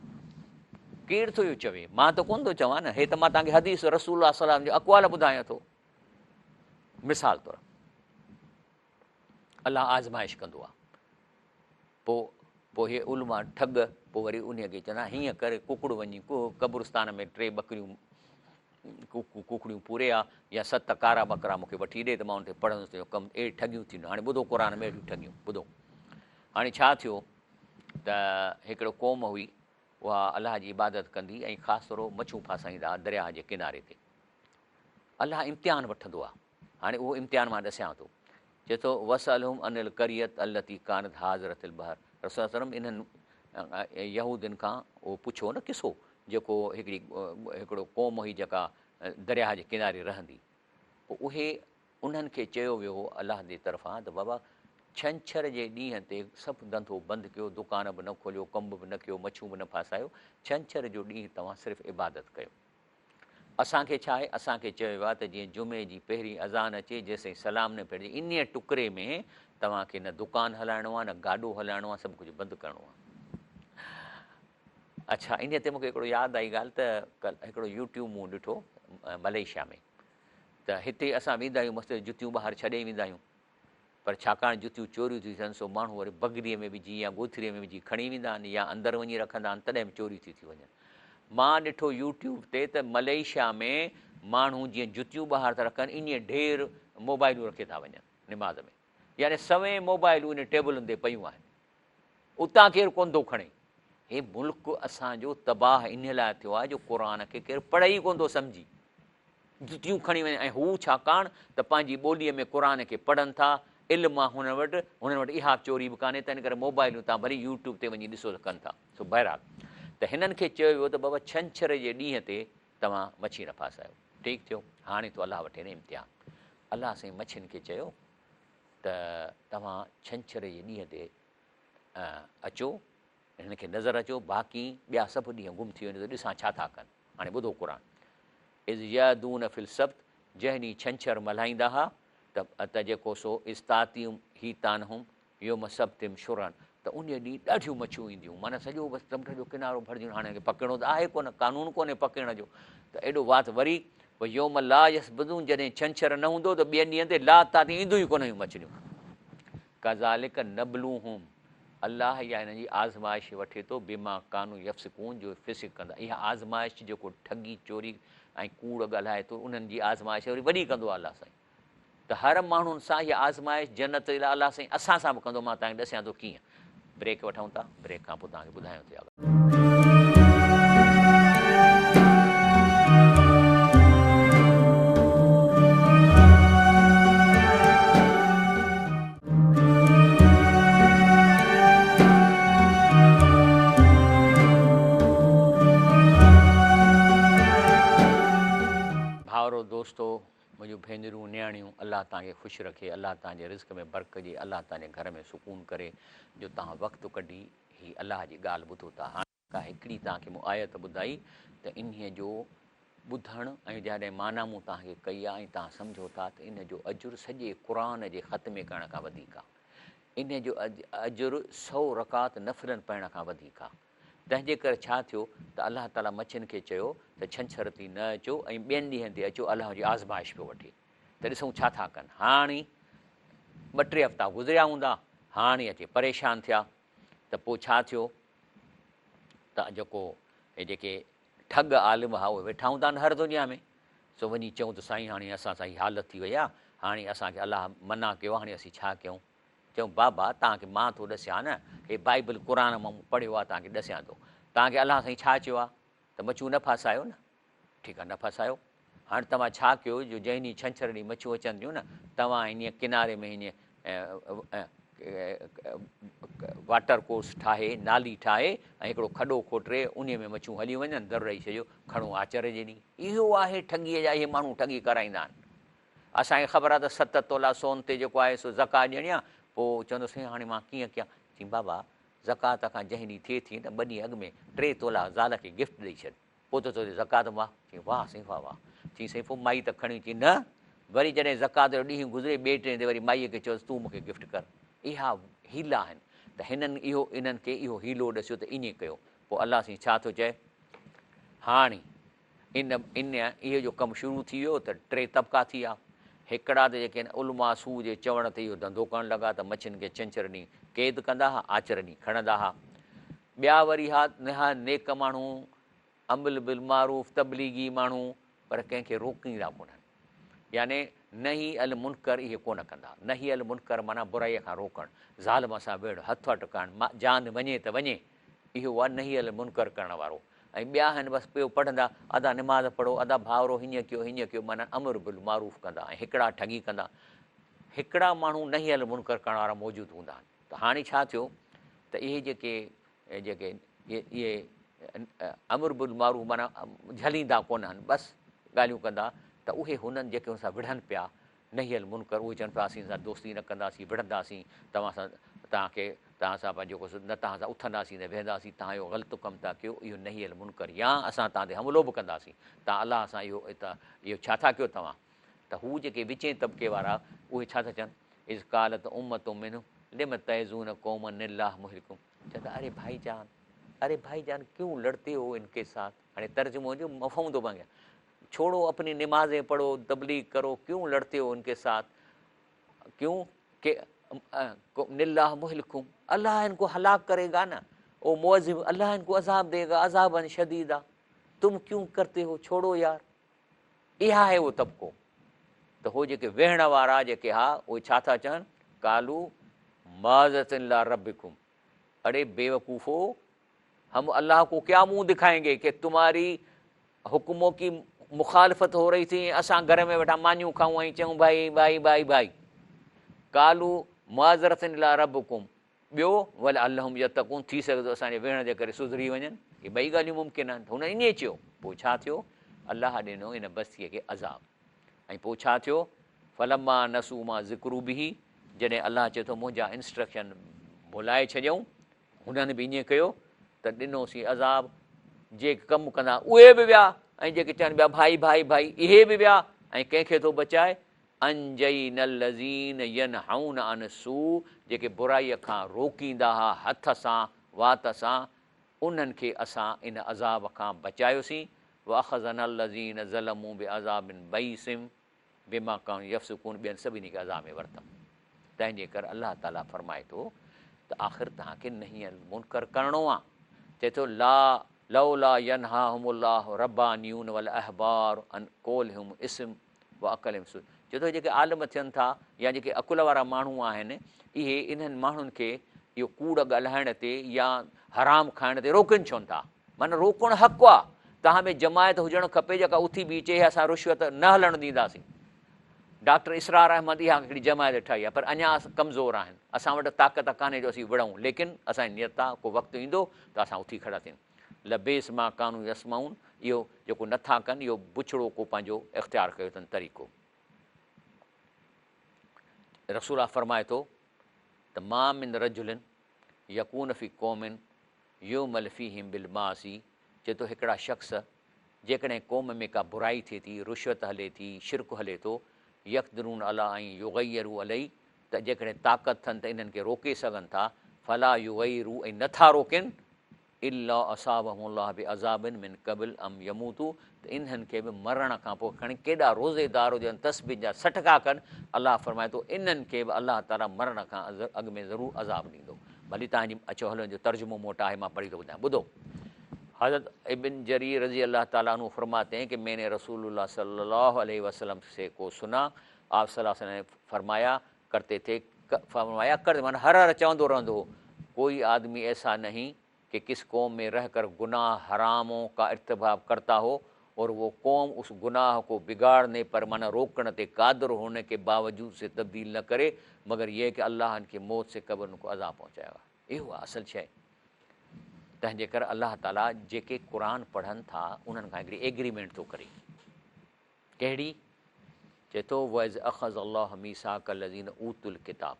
[SPEAKER 1] ڪير ٿو اهو چوي؟ مان ته ڪونه ٿو چوان نه، هي ته مان توهان کي حديث رسول الله صلي الله عليه وسلم جو اقوال ٻڌايان ٿو. مثال طور الله آزمائش ڪندو آهي، پوء پوء هي علماء ٺڳ پوء وري انهيء کي چوندا هيئن ڪر ڪڪڙ وڃي قبرستان ۾ ٽي ٻڪريون ڪڪڙيون پوري آ يا ست ڪارا ٻڪرا مون کي وٺي ڏي ته مان ان تي پڙهندس تنهنجو ڪم اهڙي ٺڳيون ٿينديون هاڻي ٻڌو قرآن ۾ اهڙيون ٺڳيون ٻڌو هاڻي ڇا ٿيو ته هڪڙو قوم هئي اها الله جي عبادت ڪندي ۽ خاص طور مڇون ڦاسائيندا هئا درياهه جي ڪناري تي الله امتحان وٺندو آ هاڻي اهو امتحان مان ڏسيان ٿو. چئي ٿو، واسألهم عن القرية التي ڪانت حاضرة البحر رسول الله صلي الله عليه وسلم انهن يهودين کان اهو پڇيو نه قصو جيڪو هڪڙي هڪڙو قوم هئي جيڪا درياهه جي ڪناري رهندي پوء اهي انهن کي چيو ويو هو الله جي طرفان ته بابا ڇنڇر جي ڏينهن تي سڀ ڌنڌو بند ڪيو دڪان به نه کوليو ڪم به نه ڪيو مڇيون به نه ڦاسايو ڇنڇر جو ڏينهن توهان صرف عبادت ڪيو. اسان کي ڇا آهي؟ اسان کي چيو ويو آهي ته جيئن جمعي جي پهرين اذان اچي، جيسين سلام نه ڦيرجي، انهيء ٽڪري ۾ توهان کي نه دڪان هلائڻو آهي، نه گاڏو هلائڻو آهي، سڀ ڪجهه بند ڪرڻو آهي. اڇا انهيء تي مون کي هڪڙو ياد آئي ڳالهه ته ڪلهه هڪڙو يوٽيوب مون ڏٺو ملائيشيا ۾ ته هتي اسان ويندا آهيون مسجد جتيون ٻاهر ڇڏي ويندا آهيون. پر ڇاڪاڻ جتيون چوريون ٿي ٿين سو ماڻهو وري بگريء ۾ وجهي يا ڳوٿريء ۾ وجهي کڻي ويندا آهن يا اندر وڃي رکندا آهن تڏهن به چوريون ٿي ٿي وڃن. مان ڏٺو يوٽيوب تي ته ملائيشيا ۾ ماڻهو جيئن جتيون ٻاهر ٿا رکن ايئن ڍير موبائلون رکي ٿا وڃن نماز ۾ يعني سوين موبائلون انهن ٽيبلن تي پيون آهن اتان ڪير ڪونه ٿو کڻي. هي ملڪ اسان جو تباهه انهي لاء ٿيو آهي جو قرآن کي ڪير پڙهي ئي ڪونه ٿو سمجهي. جتيون کڻي وڃن ۽ هو ڇاڪاڻ ته پنهنجي ٻوليء ۾ قرآن کي پڙهن ٿا، علم آ هنن وٽ، هنن وٽ اها چوري به ڪانهي، تنهن ڪري موبائلون تان ڀلي يوٽيوب تي وڃي ڏسو ته ڪن ٿا. سو بهرحال ته هنن کي چيو ويو ته بابا ڇنڇر جي ڏينهن تي توهان مڇي نه ڦاسايو. ٺيڪ ٿيو، هاڻي ٿو الله وٺي نه امتحان. الله سائين مڇين کي چيو ته توهان ڇنڇر جي ڏينهن تي اچو، هنن کي نظر اچو، باقي ٻيا سڀ ڏينهن گم ٿي وڃو ته ڏسان ڇا ٿا ڪن. هاڻي ٻڌو قرآن. اذ يعدون في السبت جنهن ڏينهن ڇنڇر ملهائيندا ها ته ته جيڪو سو اذ تاتيهم حيتانهم يوم سبتهم شرعا ته انهيء ڏينهن ڏاڍيون مڇيون اينديون معنيٰ سڄو بس سمنڊ جو ڪنارو ڀرجي ويندو هاڻي هن کي پڪڙڻو ته آهي ڪونه قانون ڪونهي پڪڙڻ جو ته ايڏو وات وري و يوم لا يسبتون جڏهن ڇنڇر نه هوندو ته ٻين ڏينهن تي لا تاتي اينديون ئي ڪونه هيون مڇليون ڪذالڪ نبلوهم الله اها هنن جي آزمائش وٺي ٿو بما ڪانو يفسقون جو فسق ڪندا اها آزمائش جيڪو ٺڳي چوري ۽ ڪوڙ ڳالهائي ٿو انهن جي آزمائش وري وڏي ڪندو آهي الله سائين ته هر ماڻهن سان اها آزمائش جنت لاء الله سائين اسان سان به ڪندو مان توهان کي ڏسيان ٿو ڪيئن بريڪ وٺون ٿا بريڪ کان پوء توهان کي ٻڌايان ٿو اها ڳالهه. ڀائرو دوستو منهنجون ڀينرون نياڻيون الله توهان کي خوش رکي الله توهان جي رزق ۾ برڪت ڏي الله توهان جي گهر ۾ سڪون ڪري جو توهان وقت ڪڍي هي الله جي ڳالهه ٻڌو ٿا هاڻي ڪا هڪڙي توهان کي مون آيت ٻڌائي ته انهيء جو ٻڌڻ ۽ جڏهن معنيٰ مون توهان کي ڪئي آهي ۽ توهان سمجهو ٿا ته ان جو اجر سڄي قرآن جي ختمي ڪرڻ کان وڌيڪ آهي. انهيء جو اجر سئو رڪعت نفلن پڙهڻ کان وڌيڪ آهي. تنهن جي ڪري ڇا ٿيو ته الله تعاليٰ مڇين کي چيو ته ڇنڇر تي نه اچو ۽ ٻين ڏينهن تي اچو الله جي آزمائش پيو وٺي ته ڏسون ڇا ٿا ڪن. هاڻي ٻه ٽي هفتا گذريا هوندا، هاڻي اچي پريشان ٿيا ته پوء ڇا ٿيو ته جيڪو هي جيڪي ٺڳ عالم ها اهي ويٺا هوندا آهن هر دنيا ۾ سو وڃي چئون ته سائين هاڻي اسان سان هي حالت ٿي وئي آهي هاڻي اسان کي الله منع ڪيو آهي هاڻي اسين ڇا ڪيون چئون بابا توهان کي مان ٿو ڏسيان نه هي بائبل قرآن مان مون پڙهيو آهي توهان کي ڏسيان ٿو توهان کي الله سائين ڇا چيو آهي ته مڇيون نه ڦاسايو نه ٺيڪ آهي نه ڦاسايو هاڻي توهان ڇا ڪيو جو جنهن ڏينهن ڇنڇر ڏينهن مڇيون اچن ٿيون نه توهان انهيء ڪناري ۾ انهيء واٽر ڪورس ٺاهي، نالي ٺاهي ۽ هڪڙو کڏو کوٽري انهي ۾ مڇيون هليون وڃن، در ڏئي ڇڏيو، کڻو آچر جي ڏينهن. اهو آهي ٺڳيء جا اهي ماڻهو ٺڳي ڪرائيندا آهن. اسان کي خبر آهي ته ست تولا سون تي جيڪو آهي سو زڪوات ڏيڻي آهي، پوء چوندو سائين هاڻي مان ڪيئن ڪيان؟ چيم بابا زڪوات کان جنهن ڏينهن ٿئي ٿي نه ٻه ڏينهن اڳ ۾ ٽي تولا زال کي گفٽ ڏئي ڇڏ. پوء ته تو تي زڪوات معاف. چيائين، واهه سائين واهه واهه. چيائين، سائين پوء مائي ته کڻي چيائين، نه. وري جڏهن زڪوات جو ڏينهن گذري ٻئي ٽئين تي وري مائيء کي چيس، تون مون کي گفٽ ڪر. اها حيلا آهن ته هنن اهو انهن کي اهو حيلو ڏسيو ته ائين ڪيو. پوء الله سائين ڇا ٿو چئي؟ هاڻي ان ان اهو جو ڪم شروع ٿي ويو ته ٽي طبقا ٿي ويا. هڪڙا ته جيڪي آهن علماء سوء جي چوڻ تي اهو ڌنڌو ڪرڻ لڳا ته مڇين کي ڇنڇر ڏينهن قيد ڪندا ها، آچر ڏينهن کڻندا ها. ٻيا وري ها نهايت نيڪ ماڻهو، امر بالمعروف تبليغي ماڻهو پر ڪنهن کي روڪيندا ڪونهن. يعني نهي المنڪر اهي ڪونه ڪندا. نهي المنڪر معنيٰ برائيء کان روڪڻ، ظالم سان وڙهه، هٿ اٽڪائڻ، جان وڃي ته وڃي، اهو آهي نهي المنڪر ڪرڻ وارو. ۽ ٻيا آهن بس پيو پڙهندا، ادا نماز پڙهو، ادا ڀائرو هيئن ڪيو هيئن ڪيو معنيٰ امر بالمعروف ڪندا ۽ هڪڙا ٺڳي ڪندا. هڪڙا ماڻهو نهي المنڪر ڪرڻ وارا موجود هوندا آهن. ته هاڻي ڇا ٿيو ته اهي جيڪي جيڪي اهي امر بالمعروف معنيٰ جهليندا ڪونهن بس ڳالهيون ڪندا ته اهي هنن جيڪي هن سان وڙهن پيا نهي المنڪر اهي چون پيا اسين هن سان دوستي نه ڪنداسين وڙهنداسين توهان سان توهان کي توهان سان پنهنجو ڪو نه توهان سان اٿنداسين نه ويهنداسين توهان اهو غلط ڪم ٿا ڪيو اهو نهي المنڪر يا اسان توهان تي حملو به ڪنداسين توهان الله سان اهو اهو ڇا ٿا ڪيو توهان ته هو جيڪي وچين طبقي وارا اهي ڇا ٿا چون اذ قالت امة منهم لم تعظون قوما الله مهلڪهم چون ٿا اري ڀائي جان اري ڀائي جان ڪيون لڙتي هو ان ڪي ساٿ هاڻي ترجمو جو مفهوم ٿو بڻ گيا ڇوڙو اپني نمازين پڙهو تبليغ ڪرو ڪيون لڙتي هو ان ڪي ساٿ ڪيون ڪي الله مهلڪهم الله ان کو هلاڪ ڪري گا نه او معذب الله ان کو عذاب the گا عذابا شديدا تم ڪيون ڪرتي هو ڇوڙو يار اها آهي اهو طبقو ته هو جيڪي ويهڻ وارا جيڪي ها اهي ڇا ٿا چون قالو معذرة الي ربڪم اڙي بيوقوفو هم الله کو ڪيا منهن دکائين گي ڪي تمهاري حڪمو ڪي مخالفت هو رهي ٿي اسان گهر ۾ ويٺا مانيون کائون ۽ چئون ڀائي ڀائي ڀائي ڀائي قالو معذرة الي ربڪم ٻيو، ولعلهم يتقون، ٿي سگهي ٿو اسان جي ويهڻ جي ڪري سڌري وڃن. اهي ٻئي ڳالهيون ممڪن آهن. هن ائين چيو. پوء ڇا ٿيو؟ الله ڏنو ان بستيء کي عذاب. ۽ پوء ڇا ٿيو؟ فلما نسوا ما ذڪروا به، جڏهن الله چئي ٿو منهنجا انسٽرڪشن ڀلائي ڇڏيائون، هنن به ائين ڪيو ته ڏنوسين عذاب، جيڪي ڪم ڪندا اهي به ويا ۽ جيڪي چون پيا ڀائي ڀائي ڀائي اهي به ويا ۽ ڪنهن کي ٿو بچائي؟ انجينا الذين ينهون عن السوء جيڪي برائيء کان روڪيندا ها هٿ سان، وات سان، انهن کي اسان ان عذاب کان بچايوسين، واخذنا الذين ظلموا بعذاب بئيس بما ڪانوا يفسقون ٻين سڀني کي عذاب ۾ ورتم. تنهن جي ڪري الله تعاليٰ فرمائي ٿو ته آخر توهان کي نهي عن المنڪر ڪرڻو آ. چئي ٿو لا لولا ينهاهم الله الربانيون والاحبار عن قولهم الاثم واڪلهم السحت چئي ٿو جيڪي عالم ٿين ٿا يا جيڪي عقل وارا ماڻهو آهن اهي انهن ماڻهن کي اهو ڪوڙ ڳالهائڻ تي يا حرام کائڻ تي روڪين ڇونه ٿا معنيٰ روڪڻ حق آ توهان ۾ جماعت هجڻ کپي جيڪا اٿي بيهي چئي اسان رشوت نه هلڻ ڏينداسين ڊاڪٽر اسرار احمد اها هڪڙي جماعت ٺاهي آ پر اڃا ڪمزور آهن اسان وٽ طاقت ڪانهي جو اسين وڙهون ليڪن اسان جي نيت آ ڪو وقت ايندو ته اسان اٿي کڙا ٿين لبئس ما ڪانوا يصنعون اهو جيڪو نه ٿا ڪن اهو بڇڙو ڪو پنهنجو اختيار ڪيو اٿن طريقو. رسول الله فرمائي ٿو ته ما من رجل يڪون في قوم يعمل فيهم بالمعاصي چئي ٿو هڪڙا شخص جيڪڏهن قوم ۾ ڪا برائي ٿئي ٿي، رشوت هلي ٿي، شرڪ هلي ٿو، يقدرون علي ان يغيروا عليه ته جيڪڏهن طاقت اٿن ته انهن کي روڪي سگهن ٿا، فلا يغيروا ۽ نه ٿا روڪين، الا اصابهم الله بعذاب من قبل ان يموتوا ته انهن کي به مرڻ کان پوء کڻي ڪيڏا روزيدار هجن تسبيح جا سٽڪا ڪن الله فرمائي ٿو انهن کي به الله تعالي مرڻ کان اڳ ۾ ضرور عذاب ڏيندو ڀلي توهان جي اچو هلو ان جو ترجمو مون وٽ آهي مان پڙهي ٿو ٻڌايان ٻڌو حضرت ابن جرير رضي الله تعالٰي عنه فرماتے ہیں کہ میں نے رسول الله صلي الله عليه وسلم سے کو سنا آپ صلي الله عليه وسلم نے فرمايا ڪرتي ٿي فرمايا ڪرتي معنيٰ هر هر چوندو رهندو هو ڪوئي آدمي ايسا نهين ڪه ڪس قوم ۾ رهه ڪر گناهه حرامون ڪا ارتباب ڪرتا هو اور وہ قوم اس گناھ کو بگاڙني پر معنيٰ روڪڻ تي قادر هوني ڪي باوجود اسي تبديل نه ڪري مگر يه ڪه الله ان ڪي موت سي قبل ان ڪو عذاب پهچائي گا. اهو آهي اصل شيء. تنهن جي ڪري الله تعاليٰ جيڪي قرآن پڙهن ٿا انهن کان هڪڙي ايگريمينٽ ٿو ڪري. ڪهڙي؟ چئي ٿو واذ اخذ الله ميثاق الذين اوتوا الڪتاب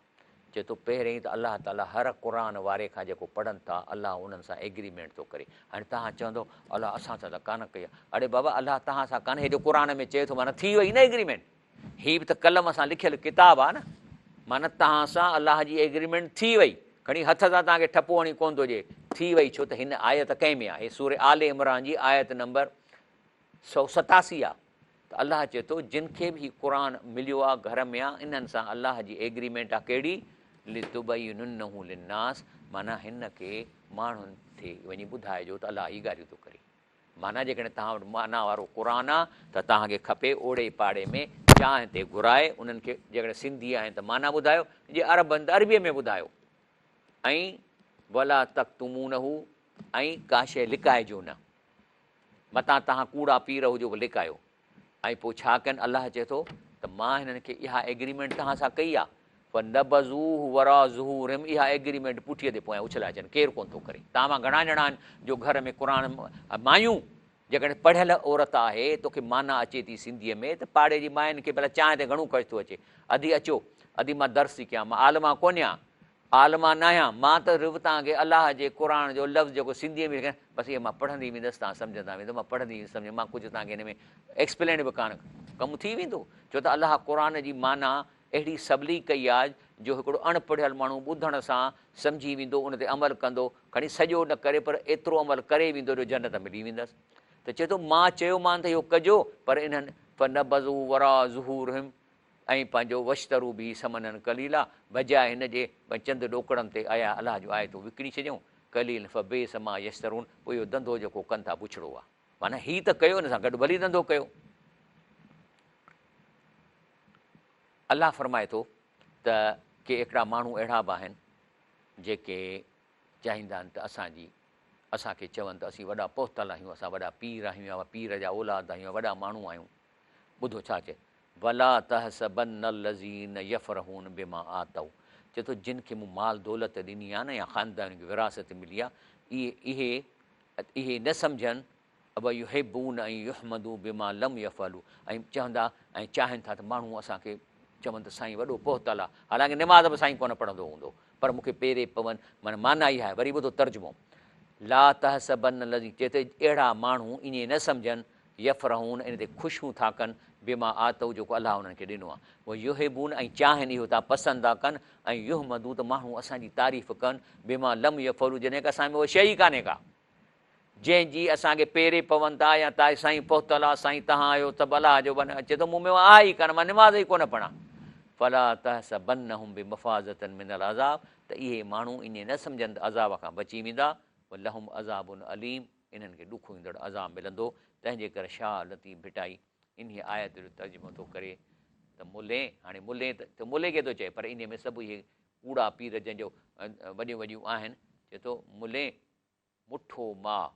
[SPEAKER 1] چئي ٿو پهرئين ته الله تعالي هر قرآن واري کان جيڪو پڙهن ٿا الله انهن سان ايگريمينٽ ٿو ڪري هاڻي توهان چوندو الله اسان سان ته ڪانه ڪئي آهي اڙي بابا الله توهان سان ڪانه هي جو قرآن ۾ چئي ٿو معنيٰ ٿي وئي نه ايگريمينٽ هي به ته قلم سان لکيل ڪتاب آهي نه معنيٰ توهان سان الله جي ايگريمينٽ ٿي وئي کڻي هٿ سان توهان کي ٺپو هڻي ڪونه ٿو ڏئي ٿي وئي ڇو ته هن آيت ڪنهن ۾ آهي سورة آل عمران جي آيت نمبر 187 آ ته الله چئي ٿو جن کي به هي قرآن مليو آ گهر ۾ آ انهن سان الله جي ايگريمينٽ آ ڪهڙي لتبيننه للناس معنيٰ هن کي ماڻهن کي وڃي ٻڌائجو ته الله هي ڳالهيون ٿو ڪري معنيٰ جيڪڏهن توهان وٽ معنيٰ وارو قرآن آ ته توهان کي کپي اوڙي پاڙي ۾ چانهه تي گهرائي انهن کي جيڪڏهن سنڌي آهن ته معنيٰ ٻڌايو جي عرب آهن ته عربيء ۾ ٻڌايو ۽ ولا تڪتمونه ۽ ڪا شيء لڪائجو نه متان توهان ڪوڙا پير هجو به لڪايو ۽ پوء ڇا ڪن الله چئي ٿو ته مان هنن کي اها ايگريمينٽ توهان سان ڪئي آهي فنبذوه وراء ظهورهم اها ايگريمينٽ پٺيء تي پويان اڇلائي ڇڏن ڪير ڪونه ٿو ڪري توهان مان گهڻا ڄڻا آهن جو گهر ۾ قرآن مايون جيڪڏهن پڙهيل عورت آهي توکي معنيٰ اچي ٿي سنڌيء ۾ ته پاڙي جي ماين کي ڀلا چانهه تي گهڻو خرچ ٿو اچي ادي اچو ادي مان درس ٿي ڪيان مان عالمه ڪونهيان عالمه ناهيان، مان ته رڳو توهان کي الله جي قرآن جو لفظ جيڪو سنڌيء ۾ لکيل آهي، بس اهي مان پڙهندي ويندس، توهان سمجهندا ويندؤ، مان پڙهندي ويندس سمجهه مان ڪجهه توهان کي هن ۾ ايڪسپلين به ڪانه ڪم ٿي ويندو، ڇو ته الله قرآن جي معنيٰ اهڙي سولي ڪئي آهي جو هڪڙو اڻ پڙهيل ماڻهو ٻڌڻ سان سمجهي ويندو، ان تي عمل ڪندو، کڻي سڄو نه ڪري پر ايترو عمل ڪري ويندو جو جنت ملي ويندس. ته چئي ٿو مان چيومان ته اهو ڪجو پر انهن فنبذوه وراء ظهورهم ۽ پنهنجو واشتروا به ثمنا قليلا بجاء هن جي چند ڏوڪڙن تي اهي الله جون آيتون وڪڻي ڇڏيائون، قليلا فبئس ما يشترون پوء اهو ڌنڌو جيڪو ڪن ٿا بڇڙو آهي. معنيٰ هي ته ڪيو ان سان گڏ ڀلي ڌنڌو ڪيو. الله فرمائي ٿو ته ڪي هڪڙا ماڻهو اهڙا به آهن جيڪي چاهيندا آهن ته اسان جي اسان کي چون ته اسين وڏا پهتل آهيون اسان وڏا پير آهيون يا پير جا اولاد آهيون يا وڏا ماڻهو آهيون ٻڌو ڇا چئي ولا تحسبن الذين يفرحون بما آتوا چئي ٿو جن کي مون مال دولت ڏني آهي نه يا خاندان کي وراثت ملي آهي اهي اهي اهي نه سمجهن ويحبون ان يحمدوا بما لم يفعلوا ۽ چوندا ۽ چاهين ٿا ته ماڻهو اسان کي چون ته سائين وڏو پهتل آهي حالانڪه نماز به سائين ڪونه پڙهندو هوندو پر مون کي پيري پون معنيٰ معنيٰ اها آهي وري ٻڌو ترجمو لا تحسبن الذين چئي ٿو اهڙا ماڻهو ائين نه سمجهن يفرحون ان تي خوشيون ٿا ڪن بما آتوا جيڪو الله انهن کي ڏنو آهي ويحبون ۽ چاهين اهو ٿا پسند ٿا ڪن ان يحمدوا ته ماڻهو اسان جي تعريف ڪن بما لم يفعلوا جڏهن ڪه اسان ۾ اها شيء ئي ڪانهي ڪا جنهن جي اسان کي پيري پون ٿا يا تا سائين پهتل آ سائين تهان آهيو سڀ الله جو بن اچي ٿو مون ۾ اها آهي ئي ڪانه مان نماز ئي ڪونه پڙهان فلا تحسبنهم بمفازة من العذاب ته اهي ماڻهو ائين نه سمجهن ته عذاب کان بچي ويندا ولهم عذاب اليم انهن کي ڏکوئيندڙ عذاب ملندو، تنهن جي ڪري شاهه لطيف ڀٽائي انهيء آيت جو ترجمو ٿو ڪري ته ملين، هاڻي ملين ته ملي کي ٿو چئي پر انهيء ۾ سڀ اهي ڪوڙا پير جنهن جو وڏيون وڏيون آهن، چئي ٿو ملين مٺو ماء،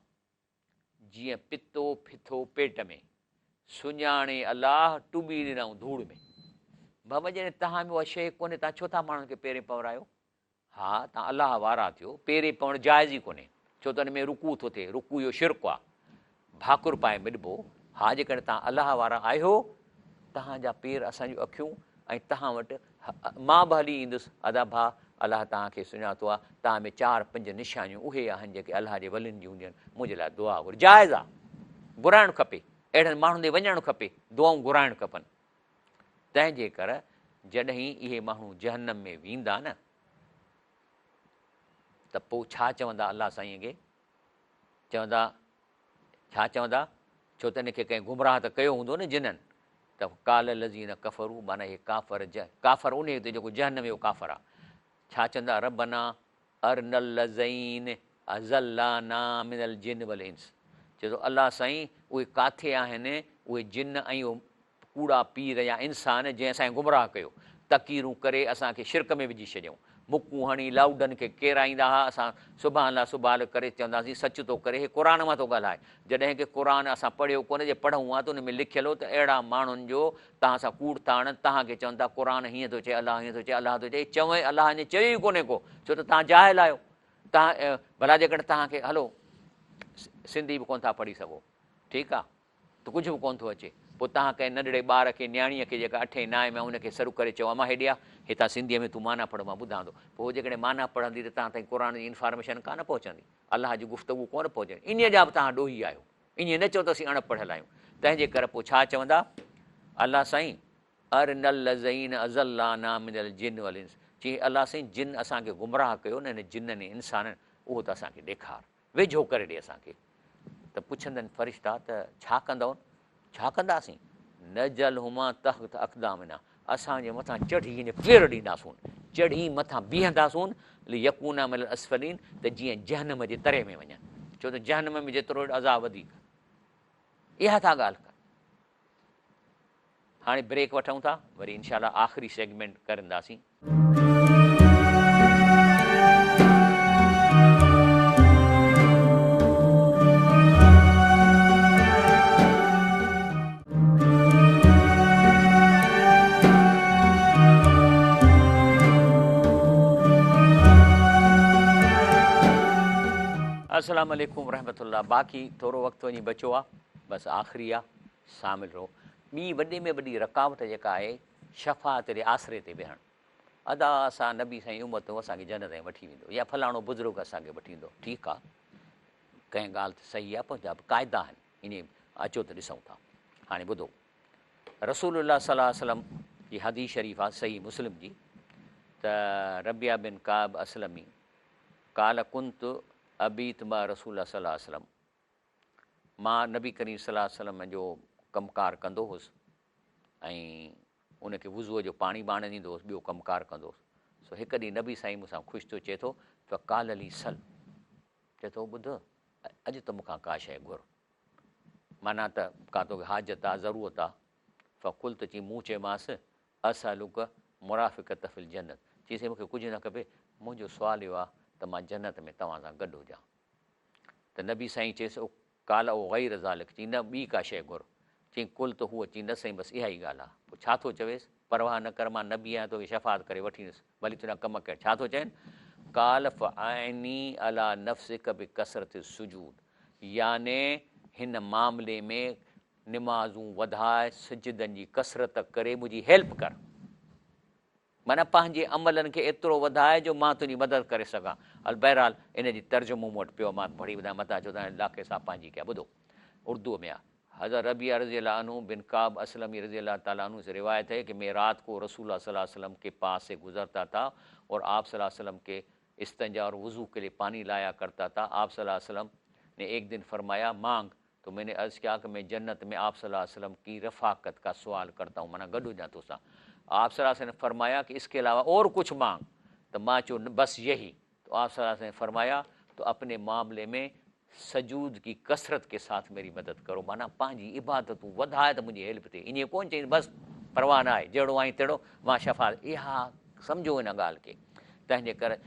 [SPEAKER 1] جيئن پتو ڦٿو پيٽ ۾، سڃاڻي الله ٽٻي ڏنائون ڌوڙ ۾. بابا جڏهن توهان ۾ اها شيء ڪونهي توهان ڇو ٿا ماڻهن کي پيرين پورايو؟ ها تان الله وارا ٿيو، پيري پوڻ جائز ئي ڪونهي، ڇو ته ان ۾ رڪوع ٿو ٿئي، رڪوع اهو شرڪ آ، ڀاڪر پائي مڏبو، ها جيڪڏهن تان الله وارا آهيو، تهان جا پير اسان جون اکيون ۽ تهان وٽ مان به هلي ايندس، ادا ڀاء الله تهان کي سڃاتو آ، تهان ۾ چار پنج نشانيون اهي آهن جيڪي الله جي ولين جون هونديون آهن، منهنجي لاء دعا گهر، جائز آ، گهرائڻ کپي، اهڙن ماڻهن ڏي وڃڻ کپي، دعائون گهرائڻ کپن. تنهن جي ڪر جڏهين اهي ماڻهو جهنم ۾ ويندا نه ته پوء ڇا چوندا الله سائينء کي؟ چوندا ڇا چوندا؟ ڇو ته ان کي ڪنهن گمراهه ته ڪيو هوندو نه جنن ته قال الذين ڪفروا معنيٰ اهي ڪافر ڪافر انهيء تي جيڪو جهنم جو ڪافر آهي ڇا چوندا ربنا ارنا اللذين اضلانا من الجن والانس چئي ٿو الله سائين اهي ڪاٿي آهن اهي جن ۽ اهي ڪوڙا پير يا انسان جنهن اسان کي گمراهه ڪيو تقريرون ڪري اسان کي شرڪ ۾ وجهي ڇڏيائون. مڪون هڻي لائوڊن کي ڪيرائيندا ها، اسان سبحان الله سبحان الله ڪري چونداسين سچ ٿو ڪري هي قرآن مان ٿو ڳالهائي، جڏهن ڪه قرآن اسان پڙهيو ڪونه جي پڙهون ها ته ان ۾ لکيل هو ته اهڙا ماڻهن جو توهان سان ڪوڙ ٿا هڻن توهان کي چون ٿا قرآن هيئن ٿو چئي الله هيئن ٿو چئي الله ٿو چئي چوين الله ائين چيو ئي ڪونهي ڪو ڇو ته توهان جاهل آهيو توهان ڀلا جيڪڏهن توهان کي هلو سنڌي به ڪونه ٿا پڙهي سگهو ٺيڪ آ ته ڪجهه به ڪونه ٿو اچي. پوء توهان ڪنهن ننڍڙي ٻار کي، نياڻيء کي جيڪا اٺين نائين ۾ آهي ان کي سڏ ڪري چئو امان هيڏي آ، هتان سنڌيء ۾ تون معنيٰ پڙهه مان ٻڌان ٿو. پوء هوء جيڪڏهن معنيٰ پڙهندي ته توهان تائين قرآن جي انفارميشن ڪانه پهچندي، الله جي گفتگو ڪونه پهچندي. انهيء جا به توهان ڏوهي آهيو. ائين نه چئو ته اسين اڻ پڙهيل آهيون. تنهن جي ڪري پوء ڇا چوندا؟ الله سائين! ارنا الذين اضلانا من الجن والانس چي الله سائين جن اسان کي گمراهه ڪيو نه هن جنن ۽ انسانن اهو ته اسان کي ڏيکار. ويجهو ڪري ڏي اسان کي. ته پڇندن فرشتا ته ڇا ڪندؤن؟ ڇا ڪنداسين؟ نجعلهما تحت اقدامنا اسان جي مٿان چڙهي يعني پير ڏينداسون، چڙهي مٿان بيهنداسون، ليڪونا من الاسفلين ته جيئن جهنم جي تري ۾ وڃن، ڇو ته جهنم ۾ جيترو عذاب وڌيڪ. اها ٿا ڳالهه ڪن. هاڻي بريڪ وٺون ٿا وري انشاء الله آخري سيگمينٽ ڪرنداسين. السلام عليڪم ورحمة الله باقي ٿورو وقت وڃي بچو آ بس آخري آ شامل رهو. ٻي وڏي ۾ وڏي رڪاوٽ جيڪا آهي شفاعت جي آسري تي ويهڻ. ادا اسان نبي سائين امت آهيون اسان کي جنت ۾ وٺي ويندو يا فلاڻو بزرگ اسان کي وٺي ويندو. ٺيڪ آ ڪنهن ڳالهه ته صحيح آ پر جا به قاعدا آهن انهي اچو ته ڏسون ٿا. هاڻي ٻڌو رسول الله صلي الله عليه وسلم جي حديث شريف آ صحيح مسلم جي ته ربيعه بن ڪعب اسلمي قال ڪنت ابيت مع رسول الله صلي الله عليه وسلم مان نبي ڪريم صلي الله عليه وسلم جو ڪم ڪار ڪندو هوس ۽ ان کي وضوء جو پاڻي به آڻي ڏيندو هوس ٻيو ڪم ڪار ڪندو هوس سو هڪ ڏينهن نبي سائين مون سان خوش ٿيو چئي ٿو فقال لي سل چئي ٿو ٻڌ اڄ ته مون کان ڪا شيء گهر معنيٰ ته ڪا توکي حاجت آ ضرورت آ فقلت چي مون چيومانس اسالک مرافقت في الجنت چي سائين مون کي ڪجهه نه کپي منهنجو سوال اهو آ ته مان جنت ۾ توهان سان گڏ هجان ته نبي سائين چيس او قال او غير ذلک چيائين نه ٻي ڪا شيء گهر چيائين قلت هو چيائين نه سائين بس اها ئي ڳالهه آهي پوء ڇا ٿو چويس پرواهه نه ڪر مان نبي آهيان توکي شفاعت ڪري وٺي ايندس ڀلي تنهنجا ڪم ڪهڙا ڇا ٿو چئين قال فاعني علي نفسک بڪثرت السجود يعني هن معاملي ۾ نمازون وڌاء سجدن جي ڪثرت ڪري منهنجي هيلپ ڪر. معنيٰ پنهنجي عملن کي ايترو وڌاء جو مان تنهنجي مدد ڪري سگهان. البهرحال ان جي ترجمو مون وٽ پيو آهي، مان پڙهي ٻڌايان متان چئو ته لاکي صاحب پنهنجي ڪيا. ٻڌو اردوء ۾ آهي. حضرت ربيعه رضي الله عنه بن ڪعب اسلمي رضي الله تعالٰي عنه سے روايت هي ڪه مين رات ڪو رسول الله صلي الله عليه وسلم ڪي پاس سي گذرتا ٿا اور آپ صلي الله عليه وسلم ڪي استنجا اور وضو ڪي لئي پاني لايا ڪرتا ٿا آپ صلي الله عليه وسلم ني ايڪ دن فرمايا مانگ تو مين ني عرض ڪيا ڪه مين جنت مين آپ صلي الله عليه وسلم ڪي رفاقت ڪا سوال ڪرتا هون معنيٰ گڏ هجان توسان آپ صلي الله عليه وسلم ني فرمايا ڪه اس ڪي علاوه اور ڪڇ مانگ ته مان چيو بس يهي تو آپ صلي الله عليه وسلم ني فرمايا تو اپني معاملي مين سجود ڪي ڪثرت ڪي ساٿ ميري مدد ڪرو معنيٰ پنهنجي عبادتون وڌاء ته منهنجي هيلپ ٿئي ائين ڪونه چئين بس پرواهه نه آهي جهڙو آهين تهڙو مان شفاعت اها سمجهو ان ڳالهه کي تنهن جي ڪري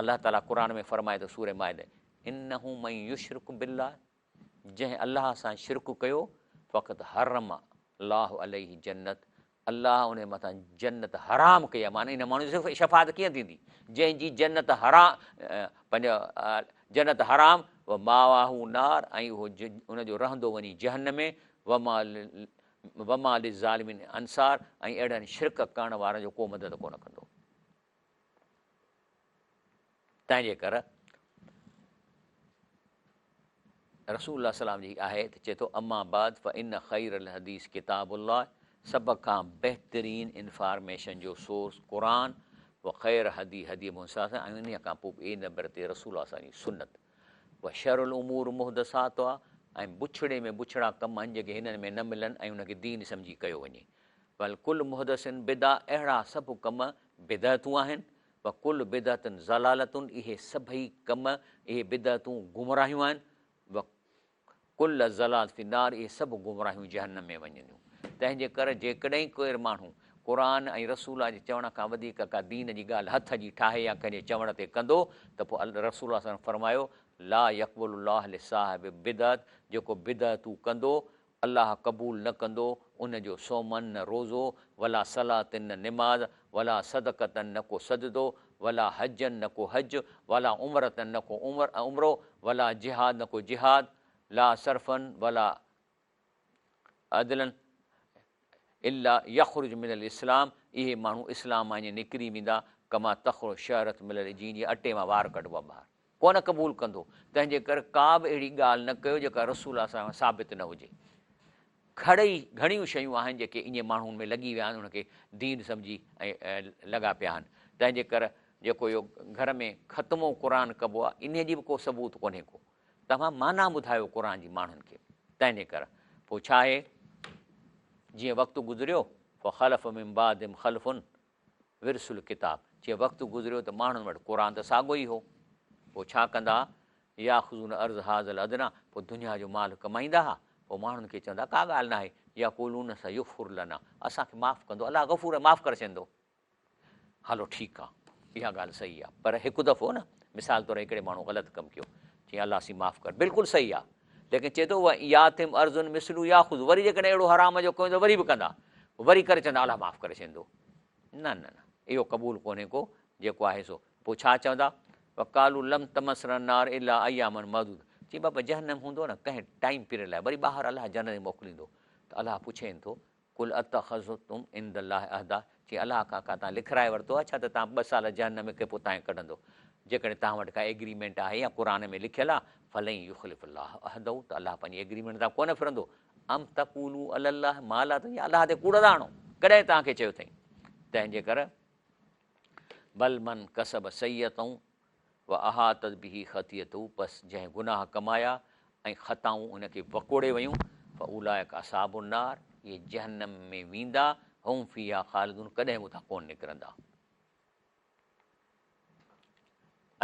[SPEAKER 1] الله تعاليٰ قرآن ۾ فرمائي ٿو سورة مائده انه من يشرڪ بالله جنهن الله سان شرڪ ڪيو، فقد حرم الله عليه الجنت الله ان جي مٿان جنت حرام ڪئي آهي، معنيٰ ان ماڻهو جي صرف شفاعت ڪيئن ٿيندي، جنهن جي جنت حرام پنهنجو جنت حرام وماواه النار ۽ اهو ان جو رهندو وڃي جهنم ۾ وما وما للظالمين انصار ۽ اهڙن شرڪ ڪرڻ وارن جو ڪو مدد ڪونه ڪندو. تنهن جي ڪر رسول الله صلعم جي آهي ته چئي ٿو اما بعد فان خير الحديث ڪتاب الله سڀ کان بهترين انفارميشن جو سورس قرآن و خير هدي هدي محمد صلي الله عليه وسلم ۽ انهيء کان پوء ٻئي نمبر تي رسول الله صلعم جي سنت و شر الامور محدثاتها ۽ بڇڙي ۾ بڇڙا ڪم آهن جيڪي هنن ۾ نه ملن ۽ ان کي دين سمجهي ڪيو وڃي والڪل محدث بدعه اهڙا سڀ ڪم بدعتون آهن وڪل بدعة ضلالة اهي سڀئي ڪم، اهي بدعتون گمراهيون آهن، وڪل ضلالة في النار اهي سڀ گمراهيون جهنم ۾ وڃنديون. تنهن جي ڪري جيڪڏهن ڪير ماڻهو قرآن ۽ رسول الله جي چوڻ کان وڌيڪ ڪا دين جي ڳالهه هٿ جي ٺاهي يا ڪنهن جي چوڻ تي ڪندو ته پوء رسول الله صلعم فرمايو، لا يقبل الله لصاحب بدعت جيڪو بدعتون ڪندو الله قبول نه ڪندو ان جو صوما نه روزو، ولا صلاة نه نماز، ولا صدقة نه ڪو صددو، ولا حجا نه ڪو حج، ولا عمرة نه ڪو عمرو، ولا جهاد نه ڪو جهاد، لا صرفا ولا عدلا الا يخرج من الاسلام اهي ماڻهو اسلام مان ائين نڪري ويندا ڪما تخرج الشعرة من العجين جيئن اٽي مان وار ڪڍبو آهي ٻاهر ڪونه قبول ڪندو تنهن جي ڪري ڪا به اهڙي ڳالهه نه ڪيو جيڪا رسول الله صلي الله عليه وسلم ثابت نه هجي گهڙئي گهڻيون شيون آهن جيڪي ائين ماڻهن ۾ لڳي ويا آهن ان کي دين سمجهي ۽ لڳا پيا آهن تنهن جي ڪري جيڪو اهو گهر ۾ ختمو قرآن ڪبو آهي انهي جي به ڪو ثبوت ڪونهي ڪو توهان معنيٰ ٻڌايو قرآن جي ماڻهن کي تنهن جي ڪري پوء ڇا آهي جيئن وقت گذريو فخلف من بعدهم خلف ورثوا الڪتاب جيئن وقت گذريو ته ماڻهن وٽ قرآن ته ساڳو ئي هو پوء ڇا ڪندا ياخذون عرض هذا الادنيٰ پوء دنيا جو مال ڪمائيندا ها پوء ماڻهن کي چوندا ڪا ڳالهه ناهي يقولون سيغفر لنا اسان کي معاف ڪندو الله غفور آهي معاف ڪري ڇڏيندو. هلو ٺيڪ آ اها ڳالهه صحيح آ پر هڪ دفعو نه مثال طور هڪڙي ماڻهو غلط ڪم ڪيو چيائين الله سين معاف ڪر بلڪل صحيح آ ليڪن چئي ٿو وياتهم عرض مثله ياخذ وري جيڪڏهن اهڙو حرام جو ڪيو ته وري به ڪندا وري ڪري چوندا الله معاف ڪري ڇڏيندو نه نه نه اهو قبول ڪونهي ڪو جيڪو آهي سو پوء ڇا چوندا وقالوا لم تمسنا النار الا اياما معدوده چي بابا جهنم هوندو نه ڪنهن ٽائيم پيريڊ لاء وري ٻاهر الله جنت ۾ موڪليندو ته الله پڇين ٿو قل اتخذتم عند الله عهدا، چي الله کان ڪا توهان لکرائي ورتو آهي ڇا ته توهان ٻه سال جهنم ۾ ڪي پوء توهان کي ڪڍندو؟ جيڪڏهن توهان وٽ ڪا ايگريمينٽ آهي يا قرآن ۾ لکيل آهي، فلن يخلف الله عهده ته الله پنهنجي ايگريمينٽ تان ڪونه ڦرندو، ام تقولوا علي الله ما لا تعلمون يا الله تي ڪوڙ ٿا هڻو، ڪڏهن توهان کي چيو اٿئي؟ تنهن جي ڪري بل من ڪسب سيئة واحاطت به خطيئته پس جنهن گناهه ڪمايا ۽ خطائون ان کي وڪوڙي ويون، فاولئک اصحاب النار اهي جهنم ۾ ويندا، هم فيها خالدون ڪڏهن به اتان ڪونه نڪرندا.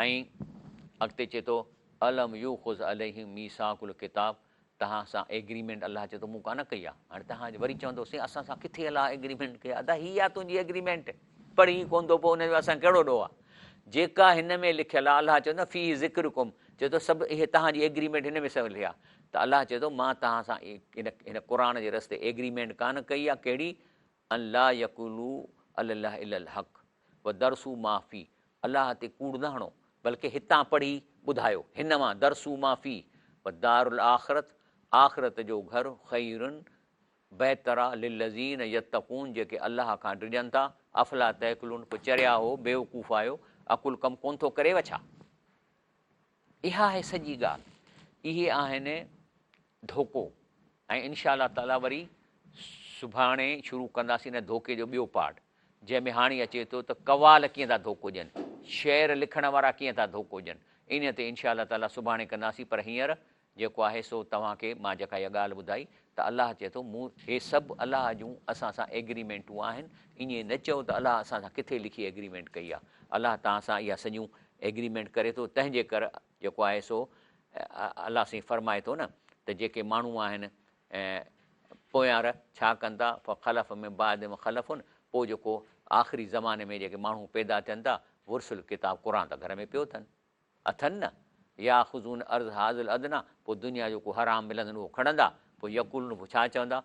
[SPEAKER 1] ۽ اڳتي چئي ٿو، الم يؤخذ عليهم ميثاق الڪتاب توهان سان ايگريمينٽ الله چئي ٿو مون ڪانه ڪئي آهي هاڻي توهان وري چوندو سائين اسان سان ڪٿي الله ايگريمينٽ ڪئي آهي ادا هي آهي تنهنجي ايگريمينٽ پڙهين ڪونه ٿو پوء ان جو اسان ڪهڙو ڏوهه آهي جيڪا هن ۾ لکيل آهي الله چوندو فيه ذڪرڪم چئي ٿو سڀ اهي توهان جي ايگريمينٽ هن ۾ سڀ لکيل آهي ته الله چئي ٿو مان توهان سان هن قرآن جي رستي ايگريمينٽ ڪانه ڪئي آهي ڪهڙي ان لا يقولوا علي الله الا الحق ودرسوا ما فيه الله تي ڪوڙ نه هڻو بلڪه هتان پڙهي ٻڌايو هن مان درسوا ما فيه والدار الاخرة آخرت جو گهر خير بهتر آ للذين يتقون جيڪي الله کان ڊڄن ٿا افلا تعقلون پوء چريا هو بيوقوف آهيو عقل ڪم ڪونه ٿو ڪريو ڇا؟ اها آهي سڄي ڳالهه. اهي آهن ڌوڪو ۽ انشاء الله تعالي وري سڀاڻي شروع ڪنداسين ان ڌوڪي جو ٻيو پارٽ جنهن ۾ هاڻي اچي ٿو ته قوال ڪيئن ٿا ڌوڪو ڏين شعر لکڻ وارا ڪيئن ٿا ڌوڪو ڏين انهي تي انشاء الله تعالي سڀاڻي ڪنداسين پر هينئر جيڪو آهي سو توهان کي مان جيڪا اها ڳالهه ٻڌائي ته الله چئي ٿو مون هي سڀ الله جون اسان سان ايگريمينٽون آهن ائين نه چئو ته الله اسان سان ڪٿي لکي ايگريمينٽ ڪئي آهي الله توهان سان اها سڄيون ايگريمينٽ ڪري ٿو تنهن جي ڪر جيڪو آهي سو الله سائين فرمائي ٿو نه ته جيڪي ماڻهو آهن پويان ڇا ڪن ٿا فخلف من بعدهم خلف پوء جيڪو آخري زماني ۾ جيڪي ماڻهو پيدا ٿين ٿا ورثوا الڪتاب قرآن ته گهر ۾ پيو اٿن اٿن نه ياخذون عرض هذا الادنيٰ پوء دنيا جو ڪو حرام ملندن اهو کڻندا پوء يقولون پوء ڇا چوندا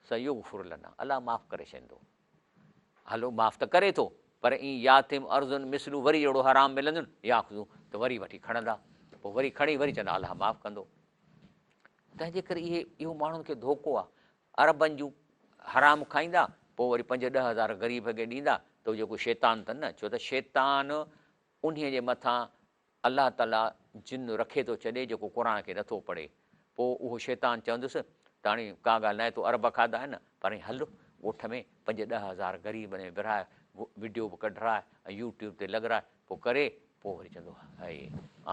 [SPEAKER 1] سيغفر لنا الله معاف ڪري ڇڏيندو هلو معاف ته ڪري ٿو پر ان ياتهم عرض مثله وري اهڙو حرام ملندن ياخذون ته وري وٺي کڻندا پوء وري کڻي وري چوندا الله معاف ڪندو تنهن جي ڪري اهي اهو ماڻهن کي ڌوڪو آهي عربن جون حرام کائيندا پوء وري پنج 10,000 غريب کي ڏيندا ته جيڪو شيطان اٿن نه ڇو ته شيطان انهي جي مٿان الله تعاليٰ جن رکي ٿو ڇڏي جيڪو قرآن کي نٿو پڙهي. پوء اهو شيطان چوندس ته هاڻي ڪا ڳالهه ناهي تو عرب کاڌا آهن نه پر هاڻي هل ڳوٺ ۾ پنج 10,000 غريبن ۾ ورهاء وڊيو به ڪڍراء ۽ يوٽيوب تي لڳراء پوء ڪري پوء وري چوندو هائي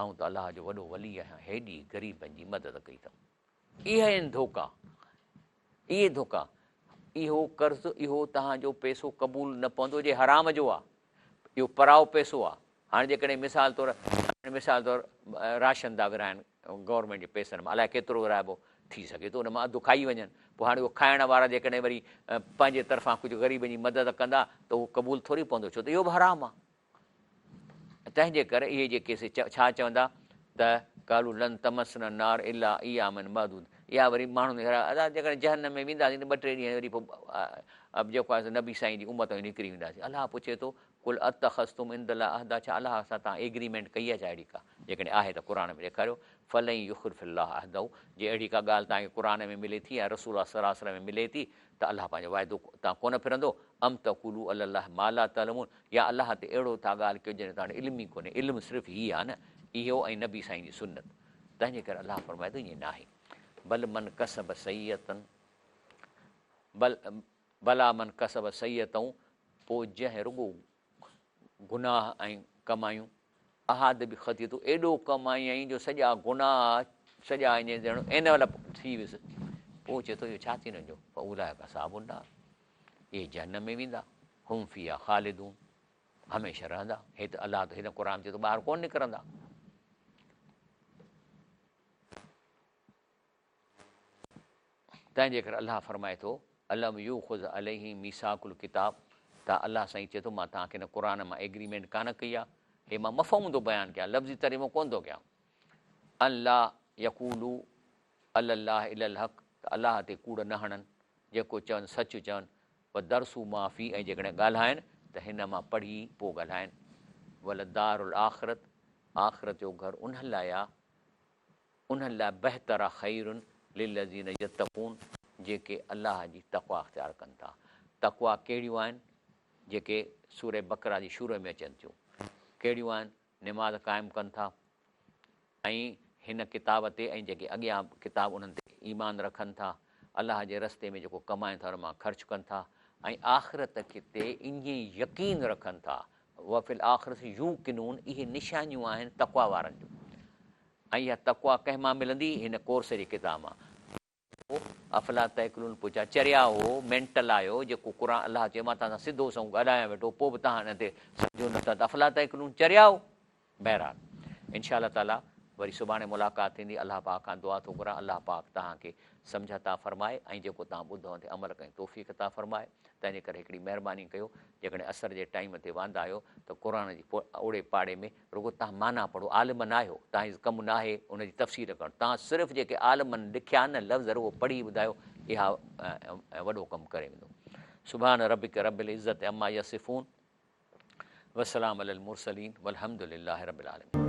[SPEAKER 1] آئون ته الله جو وڏو ولي آهيان هيڏي غريبن جي مدد ڪئي اٿم. اهي آهن ڌوڪا اهي ڌوڪا اهو قرض اهو توهان جو پئسو قبول نه پوندو جي حرام جو آهي اهو پرائو پئسو آهي هاڻي جيڪڏهن مثال طور مثال طور راشن ٿا ورهائن گورنمينٽ جي پئسن مان الائي ڪيترو ورهائبو ٿي سگهي ٿو ان مان اڌ کائي وڃن. پوء هاڻي اهو کائڻ وارا جيڪڏهن وري پنهنجي طرفان ڪجهه غريبن جي مدد ڪندا ته اهو قبول ٿوري پوندو ڇو ته اهو به حرام آهي. تنهن جي ڪري اهي جيڪي سي ڇا چوندا ته قالوا لن تمسنا النار الا اياما معدود اها وري ماڻهن کي ادا جيڪڏهن جهنم ۾ وينداسين ته ٻه ٽي ڏينهن وري پوء جيڪو آهي سو نبي سائين جي امت ۾ نڪري وينداسين. الله پڇي ٿو قل اتخذتم عند الله عهدا ڇا الله سان توهان ايگريمينٽ ڪئي آهي ڇا اهڙي ڪا جيڪڏهن آهي ته قرآن ۾ ڏيکاريو فلن يخلف الله عهده جي اهڙي ڪا ڳالهه توهان کي قرآن ۾ ملي ٿي يا رسول الله صلي الله عليه وسلم ۾ ملي ٿي ته الله پنهنجو وعدو تان ڪونه ڦرندو ام تقولوا علي الله ما لا تعلمون يا الله تي اهڙو ٿا ڳالهه ڪيو جنهن جو توهان وٽ علم ئي ڪونهي علم صرف هي آهي نه اهو ۽ نبي سائين جي سنت تنهن جي ڪري الله فرمائي ٿو ائين ناهي بل من ڪسب سيئة بل بلا من ڪسب سيئة پوء جنهن رڳو گناهه ۽ ڪمايون احاد به خطيئته ايڏو ڪمايائين جو سڄا گناهه سڄا ائين ڄڻ اينولپ ٿي ويس پوء چئي ٿو اهو ڇا ٿيندو جو فاولئڪ اصحاب النار اهي جهنم ۾ ويندا هم فيها خالدون هميشه رهندا هي ته الله ته هن قرآن چئي ٿو ٻاهر ڪونه نڪرندا. تنهن جي ڪري الله فرمائي ٿو، الم يؤخذ عليهم ميثاق الڪتاب ته الله سائين چئي ٿو مان توهان کي هن قرآن مان ايگريمينٽ ڪانه ڪئي آهي، هي مان مفهوم ٿو بيان ڪيان لفظي ترجمو ڪونه ٿو ڪيان، ان لا يقولوا علي الله الا الحق ته الله تي ڪوڙ نه هڻن، جيڪو چون سچ چون، ودرسوا ما فيه ۽ جيڪڏهن ڳالهائن ته هن مان پڙهي پوء ڳالهائن، ولدار الاخرة آخرت جو گهر انهن لاء آهي انهن لاء بهتر آ خير للذين يتقون جيڪي الله جي تقويٰ اختيار ڪن ٿا. تقويٰ ڪهڙيون آهن؟ جيڪي سورة بقره جي شروع ۾ اچن ٿيون. ڪهڙيون آهن؟ نماز قائم ڪن ٿا ۽ هن ڪتاب تي ۽ جيڪي اڳيان ڪتاب انهن تي ايمان رکن ٿا، الله جي رستي ۾ جيڪو ڪمائن ٿا ان مان خرچ ڪن ٿا ۽ آخرت تي ائين يقين رکن ٿا وفي الاخرة يوقنون اهي نشانيون آهن تقويٰ وارن جون. ۽ اها تقويٰ ڪنهن مان ملندي؟ هن ڪورس جي ڪتاب مان. افلا تعقلون پوء ڇا چريا هو، مينٽل آهيو، جيڪو قرآن الله چيو مان توهان سان سڌو سنئون ڳالهايان ويٺو پوء به توهان ان تي سمجهو نه ٿا ته افلا تعقلون چريا هو. بهرحال انشاء الله تعاليٰ وري سڀاڻي ملاقات ٿيندي الله پاڪ کان دعا ٿو گهران الله پاڪ توهان کي سمجهه عطا فرمائي ۽ جيڪو توهان ٻڌو ان تي عمل ڪرڻ جي توفيق عطا فرمائي تنهنجي ڪري هڪڙي مهرباني ڪيو جيڪڏهن عصر جي ٽائيم تي واندا آهيو ته قرآن جي اوڙي پاڙي ۾ رڳو توهان معنيٰ پڙهو، عالم ناهيو، توهان جو ڪم ناهي ان جي تفسير ڪرڻ، توهان صرف جيڪي عالمن لکيا آهن نه لفظ رڳو پڙهي ٻڌايو اها وڏو ڪم ڪري ويندو. سبحان ربک رب العزت عما يصفون وسلام علي المرسلين والحمد لله رب العالمين.